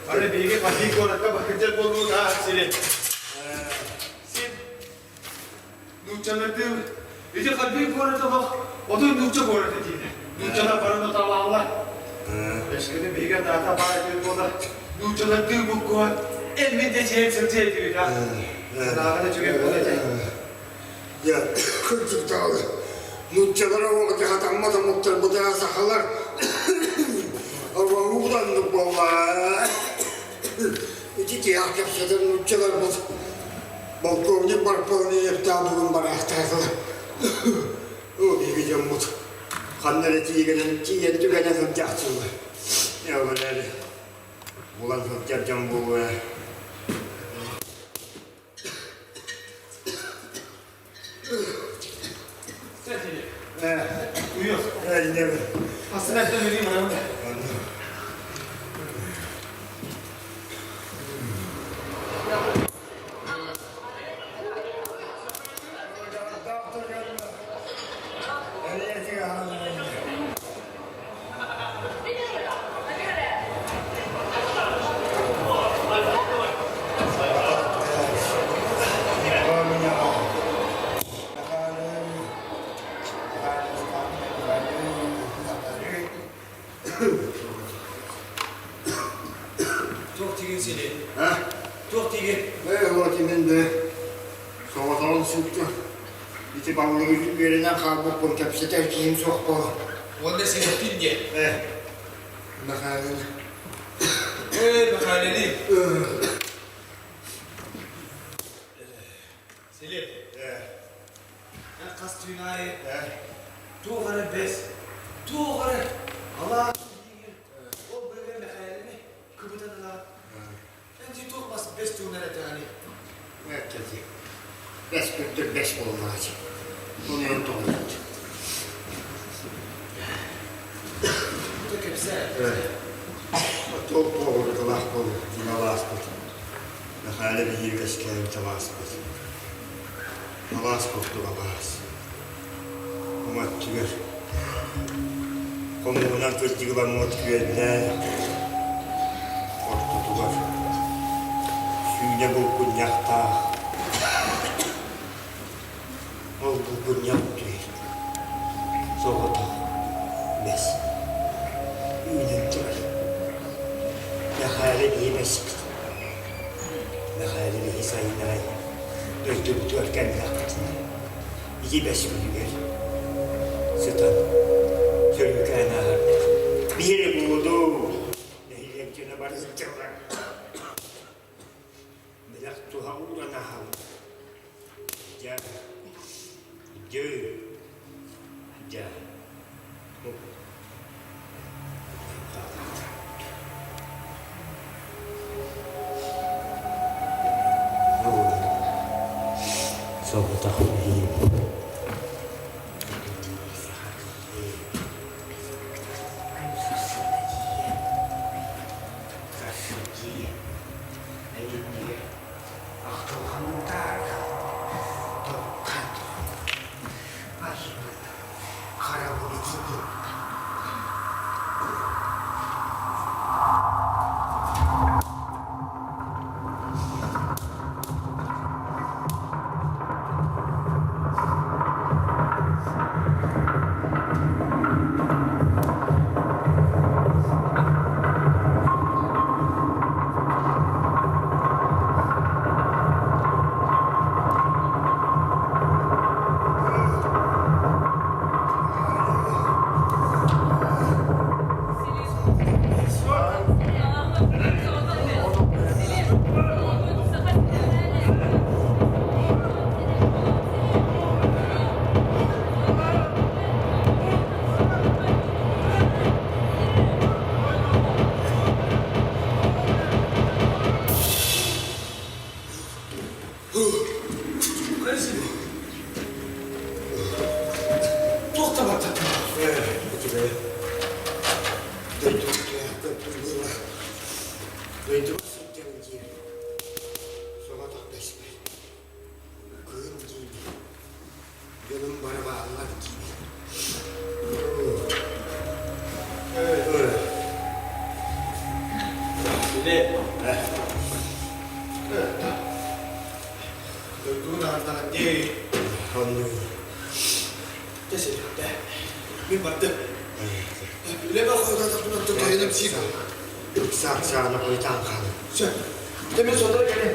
C: Аны биһиги Харбин куоракка бакырдьар буоллубут аа сири. Син Нууччалардыын ити Харбин куората олох отой нуучча куората дииллэр. Нууччалар барыны талааллар. Өскөтүн биһиги адаата баар этибит буоллар, нууччалардыы булкуһан эммин да чэйэн сылдьыа этибит а. Санааҕа да үчүгэй буолуо этэ.
B: Я кырдьык даҕаны нууччалар оҕоҕо хатаммат омуктарбытыгар сахалар оҕоҕу буолла. Ити тиһэх кэпсэтэр нууччаларбыт полковник Барполниевтаах бүгүн бараахтаатылар. Оо, биһиги дьоммут ханна эрэ тиийгэнэн тиийэн түгэнэ сылдьаахтыыллар. Ол эрээри булан сылдьар дьон буолуо ээ.
C: Уйуох. Астына эттэн үрүү барабын. Туох тигин сили? Туох тигин?
B: Ээ, вот именно соҕотоҕун сылдьар. Ити баллыгы үөрэнэн хаалбыппын кэпсэтэр киһим суох буолан.
C: Уонна сирэппин диэ.
B: Ээ, Михайловна.
C: Ээ, Михайловна. Силип.
B: Ээ.
C: Эн хас түүн аайы
B: Ээ.
C: туох эрэ бэс, туох эрэ алаас диигин. Ол быыга Михайловна кыбытан ылаат. Эн дии туох бас бэс туһунан этэҕиний?
B: Ээ, Бэс күрдүр бэс буоллаҕа дии. Ону тоҕуйбут.
C: Ото кэпсээ.
B: Туох туоҕуруталаах буолуо, алааспыт. Мэхээлэ биһиги үөскээбит алааспыт. Алаас курдук алаас. Уҥа өттүгэр хомуһунан кырдьыгыламмыт күөллээх ортотугар сүүнэ булгунньахтаах ол булгунньах түһэр соҕотох бэс үүнэн турар. Мэхээлэ биһи бэспит. Мэхээлэ биһи сайын аайы дойдубутугар кэллэхпитинэ ити бэс күнүгэр сытан сөрүүкээн ааһарбыт. Биһири буолуо дуу, нэһилиэк дьоно бары сылдьаллар. туһа ууран аһаллар. Дьэ, дьэ, дьэ. Соҕотох иһин.
D: Туох да барда.
B: Дойдуга сылдьан диир соҕотох бэспэт кыһын диибин дьонум бары бааллар диибин
D: Дойдугун аһардаҕын дии.
B: Оннук.
D: Дьэ сирдэ. Мин бардым. Үлэбэр хойутаатахпына тойонум сиир.
B: Ыкса-ыксаана хойутаан хаалын.
D: Сөп. Дьэ мин сотору кэлиэм.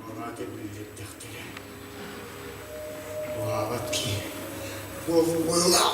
B: Балаата биллэрдэхтэрэ. Уһаабат киһи буоллум быһыылаах.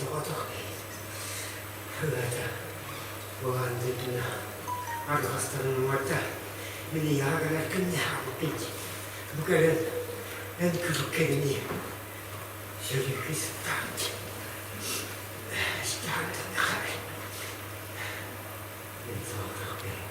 B: Соҕотох Мин ийэҕэ кэлэр күннээҕиппин бу кэлэн эн күлүккэни сөрүүкүү сыттаҕым дии Мин соҕотох бэйэм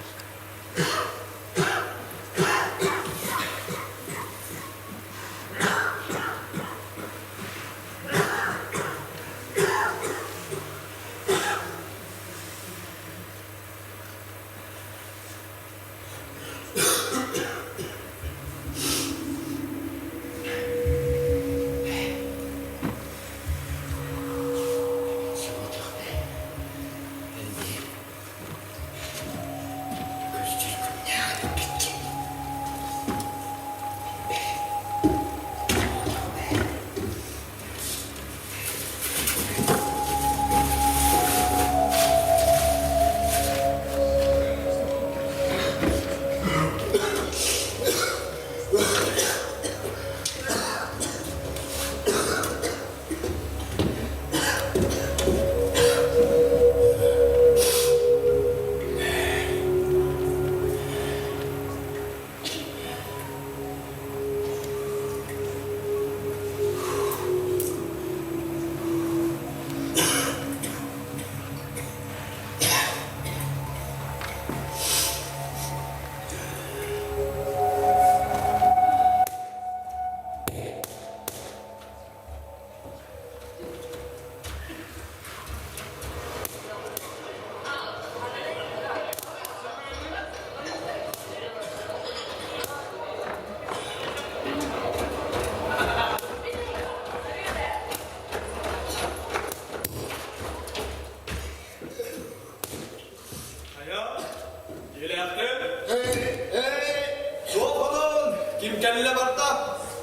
C: барда?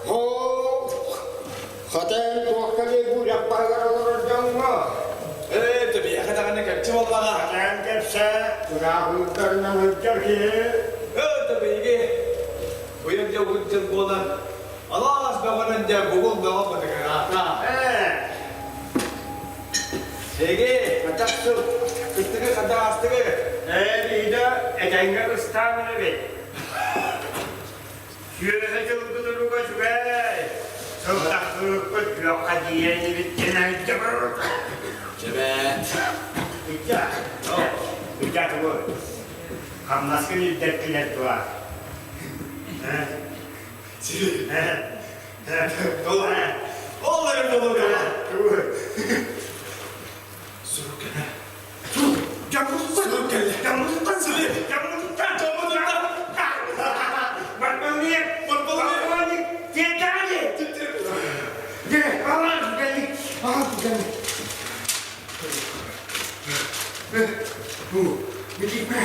B: Оо, хата эн туохха диэбуурэх баһыгар олорор дьоҥҥо?
C: Ээ, төбүйэхэ даҕаны кэмчи буоллаҕа.
B: Хата эн кэпсээ, ыраах ыырдарынан сылдьар киһи.
C: Ээ, төбүйэги уйан дьэ уһун буолан, алаас бөҕөнөн дьэ бугул бөҕө бытыгыраата.
B: Ээ,
C: Эги, хатах сыл, кыстыгы хатах астыгы.
B: Ээ, биһиги этэҥҥэ ыстаан эрэбит. Сүөһэ дьылгылыруга үчүгэй. Сылтахтыырбыт күөххэ тиийэн ибиттэн айдьабыт.
C: Чэбээт.
B: Ычча, ычча тугу? Хамнаскын илдэркилэр туа.
C: Ол эрэ болуга. Сурук кэлэ.
B: Дьаммытыттан! Дьаммытыттан! Дьаммытыттан!
C: Дьаммытыттан!
B: Барбалык! Барбалык! Тиэтээли! Дьэ, алаан кэлли! Алаан кэлли! Бу, Микипэ!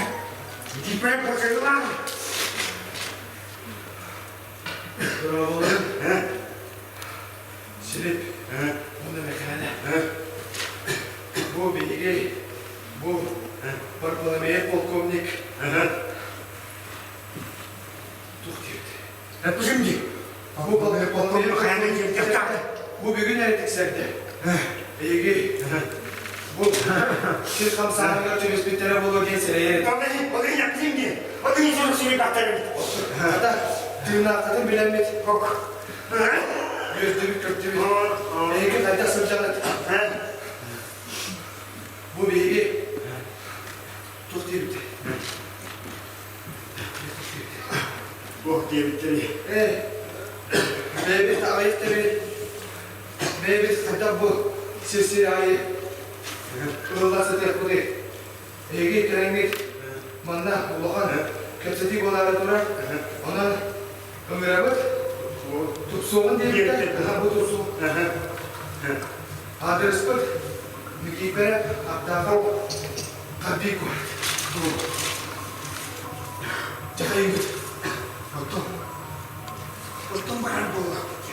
B: Микипэ бакайлаан!
C: Браво! Силип, уонна Мэхээлэ. Бу биһиги, бу Барбаламеев полковник туох диэбит?
B: Эппитим дии.
C: Бу полковник бу бүгүн эрэ тиксэрдэ. Эйиги бу сир хамсааһыныгар түбэспиттэрэ буолуо диэн сэрэйэр.
B: Ол иһин эппитим дии. Ол иһин сурук сири баттарым.
C: Хата, тыыннааххытын билэммит. Үөрдүбүт, көрдүбүт. Эһиги хайдах сылдьаҕыт? Бу биһиги туох диэбиттэй?
B: Туох диэбиттэрий?
C: Ээ, бэйэбит аҕыйах тэбит, бэйэбит хайдах бу сир-сир аайы ылла сытыахпытый? Эһиги кэлэҥҥит манна улахан кэпсэтии буолаары турар. Онон ыҥырабыт. Тупсуоҕун диэбиттэр. Аха, бу тупсуо. Аадырыспыт Никииппэрэ Аттаахов Харбий куорат. Дьахайыҥҥыт.
B: Оттон оттон барар буоллахпыт.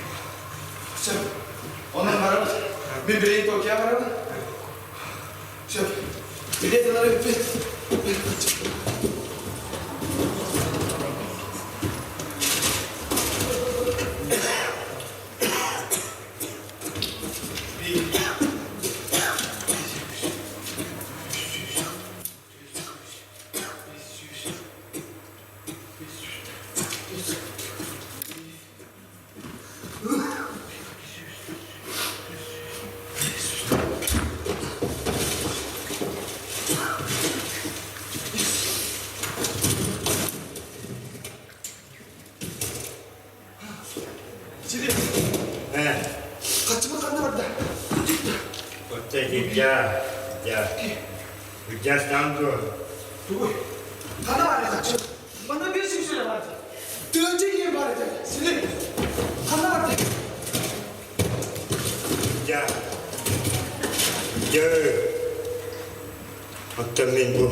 C: Сөп. Онон барабыт. Мин билигин Токио барабын. Сөп. Билет ылар эбиппит. Сири.
B: Э.
C: Хаччыбыт ханна барда?
B: Отта дьа, дьа. Дьастан дуо?
C: Тугуй? Ханна бар хаччы? Манна bir sürü бар. Тыынча киһи бар этэ. Сири. Ханна барда?
B: Дьа. Дьэ. Оттон мин бу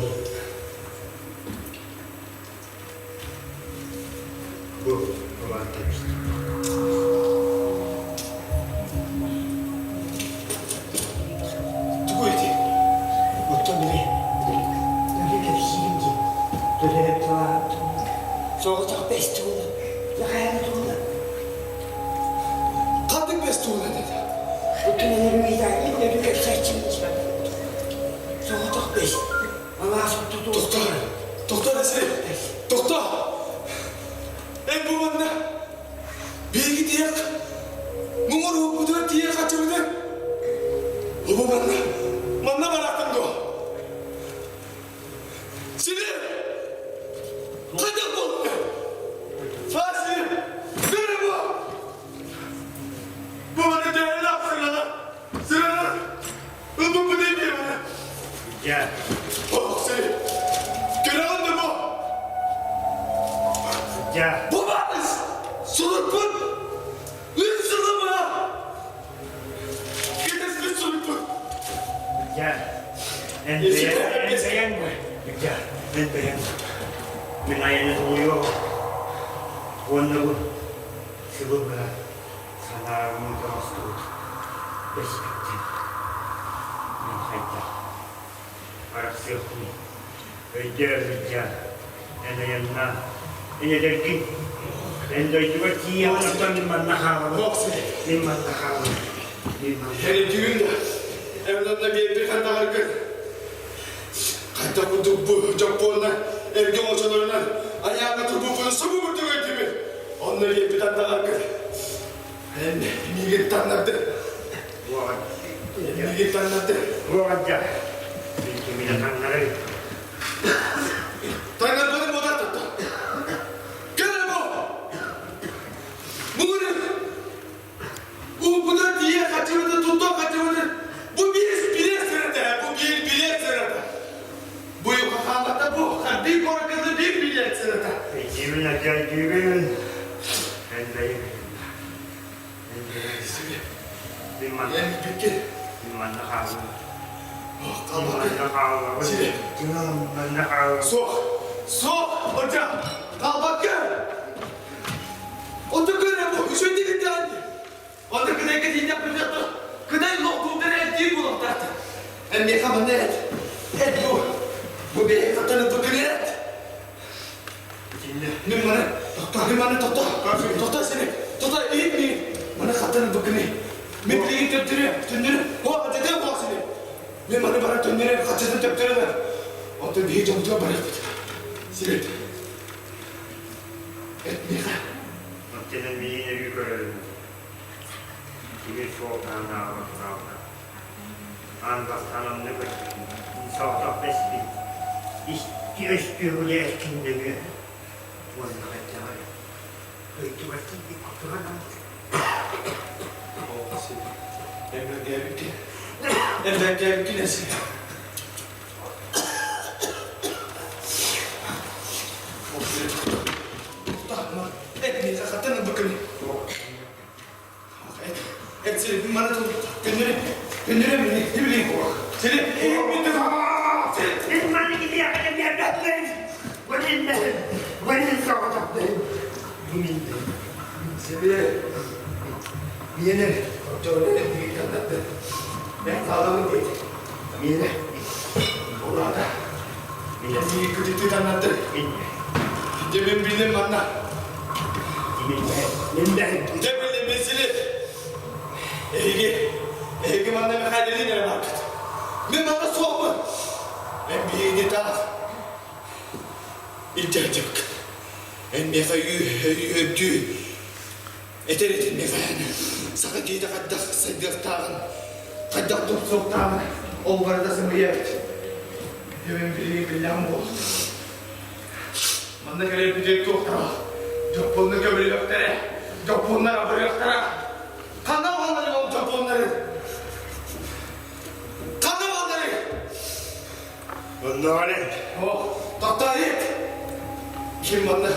B: бу улаатта
C: Тугуй ити?
B: Оттон били били кэпсиирим дии. Төлөрөп тылаан соҕотох бэс тугуна лахайан тугуна
D: Ханнык бэс тугуна деді?
B: Оттон өлөрү өлөрү кэпсээччим соҕотох бэс алаас оттоту
D: Тохто! Тохто Василий! Тохто! Эн бу манна биһиги тиэх муҥур уоппутугар тиийэ хаччыбыты бу манна манна бараатын дуо? Сири! Хайдах буолла? Василий! Сири бу! Бу манна төһөлөөх сырала? Сырала! Ылбыппыт эмиэ
B: Дьэ.
D: Ох, сири! Көрөҕүн да бу?
B: Дьэ.
D: Бу баарыс! Сурукпут! Үс сылы быһа! Кэтэспит сурукпут!
B: Дьэ. Эн бэйэҥ, эн бэйэҥ Дьэ, эн бэйэҥ. Мин айаны тулуйуо. Уонна бу. Сылы быһа санааргыы оҥостубут бэспиттэн мин хайдах арахсыахпыный? Өйдөө, Ылдьаа, эн айаннаа, эн эдэргин, эн дойдугар тиийэҕин, оттон мин манна хаалабын, мин манна хаалабын, мин манна.
C: Эрийдигин да, эн онно биэрбит ханнаҕаргын хайдах курдук бу дьоппуоннар эргэ оҥочолорунан айааҥҥа турбуппутун субу курдук өйдүүбүн. Онно биэрбит андаҕаргын эн миигин таҥнардын. Миигин таҥнардын.
B: Уоҕадьа, мин кимине таҥнарый?
C: Таҥнарбытын буотар тутта. Кэл эрэ бу! Муҥурун! Ууппутун тиийэ хачыбытын туттан хачыбытын бу биир билиэт сырата бу биир билиэт сырата. Бу хаалата бу хардыы куоракката биир билиэт сырата.
B: Өйдүүбүн, өйдүүбүн. Эн бэйэҥ Эн бэйэҥ. Мин манна Мин манна хааллым. Мин манна хааллаҕым. Манна хааллаҕым.
C: Суох! Суох! Ырдьа! Хаалбакка! Онто көрө бу үчүгэйдик ирдээн Онто кыдайга тиийдэхпинэ кыдай лоохтуурдар эрдиир буолуохтаахтар. Эн миэхэ манна эт. Эт бу. Бу бэйэ хаттан ылбыккын эт.
B: Итиннэ.
C: Мин маны тохтоо, мин маны тохтоо. Тохтоо сири. Тохтоо иһит миигин. Маны хаттан ылбыккыный. Мин билигин төптөрү, төннөрү. О, хаччата буол сири. Мин маны бара төннөрү, хаччатын төптөрү. Онтон биһи дьоммутугар барыахпыт. Сирит. Эт миэхэ.
B: Оттон миигин өрүү көрөрүм. Тимир суол таһынааҕы тураалга. Аан бастаан онно көрбүтүм. Соҕотох бэспин. Икки өстүөҕүлэ эркиннэҥүө. Уонна хайдаҕа эрэ. Дойдубар тиийбит курдуга
C: Эмэргээбиккин. Эмэргээбиккин эсин. Дьэ мин биллим манна. Дьэ биллим мин сили. Эһиги, эһиги манна Михайлилин эрэ бааргыт. Мин манна суохпун. Эн биһигини таах. Илдьэ сылдьыбыккын. Эн миэхэ өйдүү этэр этин миэхэ саха киһитэ хайдах сайдыахтааҕын, хайдах тупсуохтааҕын ол барыта сымыйа эбит. Дьэ мин билигин биллэҕим буолуо. Манна кэлэрбитигэр туохтара дьоппуоннар көмөлөһүөхтэрэ, дьоппуоннар абырыахтара. Ханна баалларый ол дьоппуоннары? Ханна баалларый?
B: Оннооҕор
C: О, тохтоо Ким манна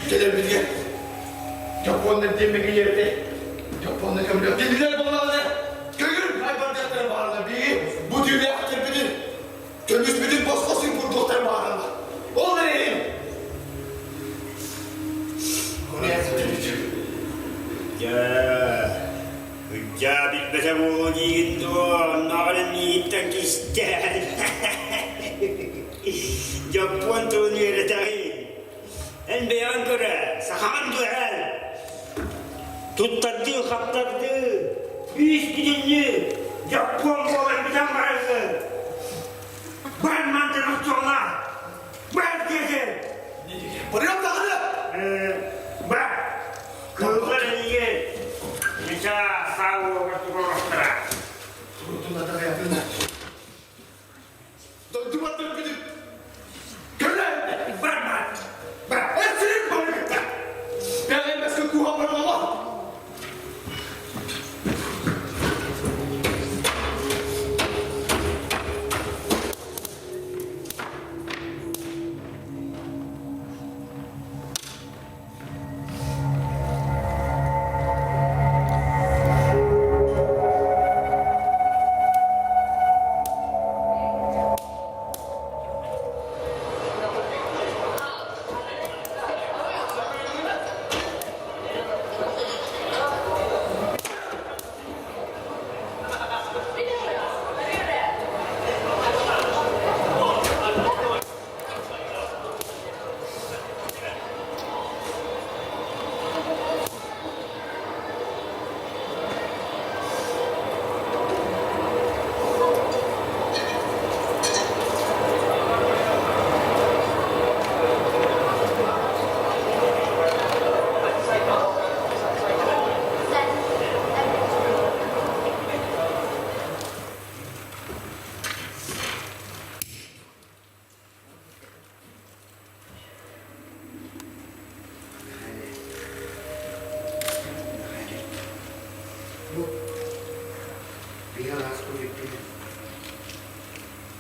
C: кэлэрбитигэр дьоппуоннар диэн мэгийэртэй. Дьоппуоннар көмөлөһүөх. Кинилэр буоллаҕына көҥүл айбардыахтара баарына биһиги бу түүлээхтэрбитин Көмүспүтүн босхо син курдуктар бааралар. Ол эрээри
B: Дьэ, ырдьаа билбэтэ буолуо диигин дуо, оннооҕор миигиттэн кистээн. Дьоппуон тылын үөрэтэҕин. Эн бэйэҕин көрө, сахаҕын дуо эн? Туттардыы, хаптардыы, үүс бүтүннүү дьоппуон буолан бүтэн бараргын. Бар мантан охсуола! Бар диэтим!
C: Барыам даҕаны!
B: Бар! Кыыллар эйигин Миша саа уоҕар туруорохтара.
C: Турутун Дойдубар төрпүтүм. Көлө!
B: Бар бар! Бар!
C: Эсирим барыта! Бэҕэмэскэ куһа баралама!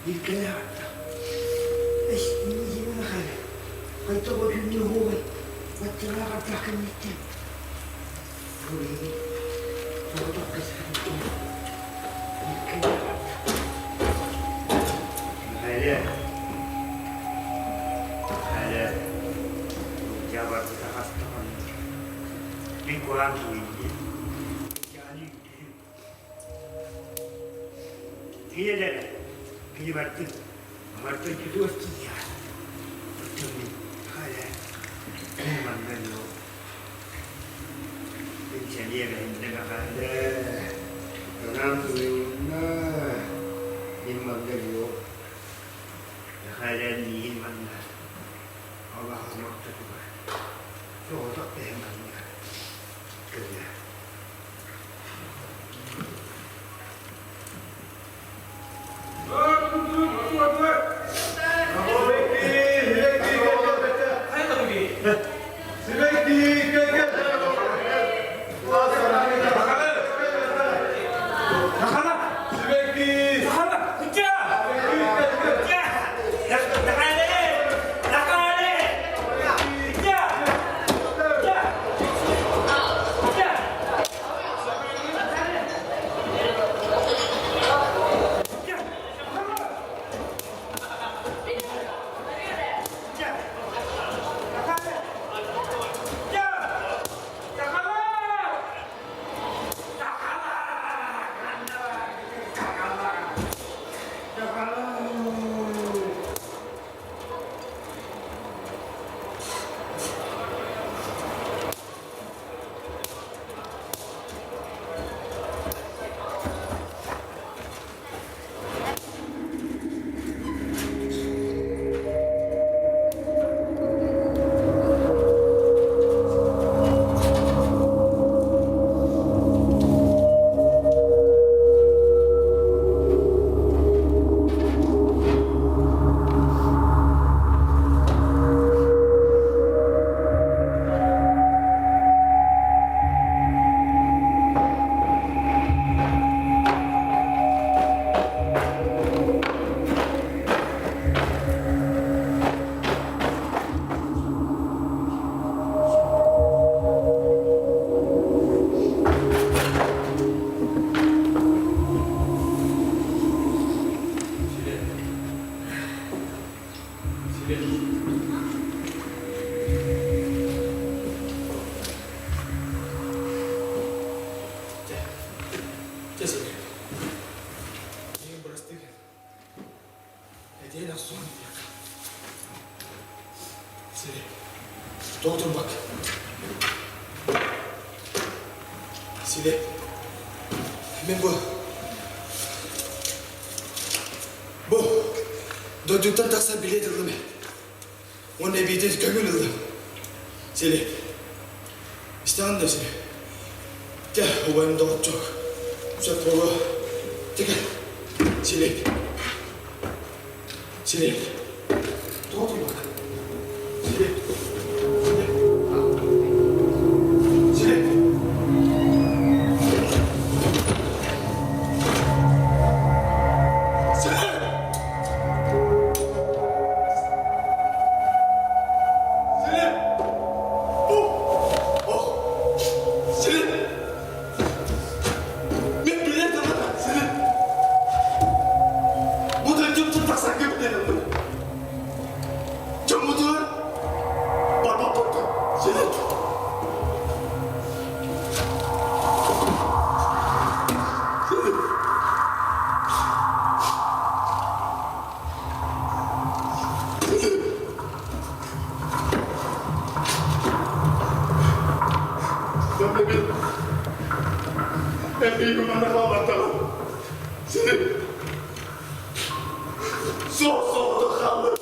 B: Илкэлээх Эс, миигин хайта бу түүннү уһуобай, баччалаах ардах кэнниттэн. Бу биһиги соҕотох кэспитин Илкэлээх Михаил, Михаил, дьэ барбыта хаста хонно. Мин куһаҕан киһи Ийэлэрэ кини бардын, бардын түтүөр тиийэҕин. Оттон мин халя мин манна ньоо. Мин сэниэ бэһиннэ Мэхээлэ, санаам суруйунна, мин манна ньоо. Мэхээлэ миигин манна алаһам ортотугар соҕотох тэһэ манна кэллэ.
D: Дьэ сири. Миигин бырастыы гын. Эдиэн охсуон диэххэ. Сири. Тоҕо турбак? Сири. Мин бу Бу дойдуттан тахсар билиэт ыллым. Уонна эбиитин көҥүл ыллым. Сири. Истэҕин да сири. Дьэ, убайым доҕоччуок. Сөп буолуо. Тикэ. Сири. Сири. Тоҕо турбак? Сири. Сири. Сири. Сири! Сири! Ох! Сири! Мен билэр даҕаны сири! Бу дойдуттан тахсарга билэр Дьоммутугар барбаппыкка сири! Сири! Сири! Суох-суохтук хааллым.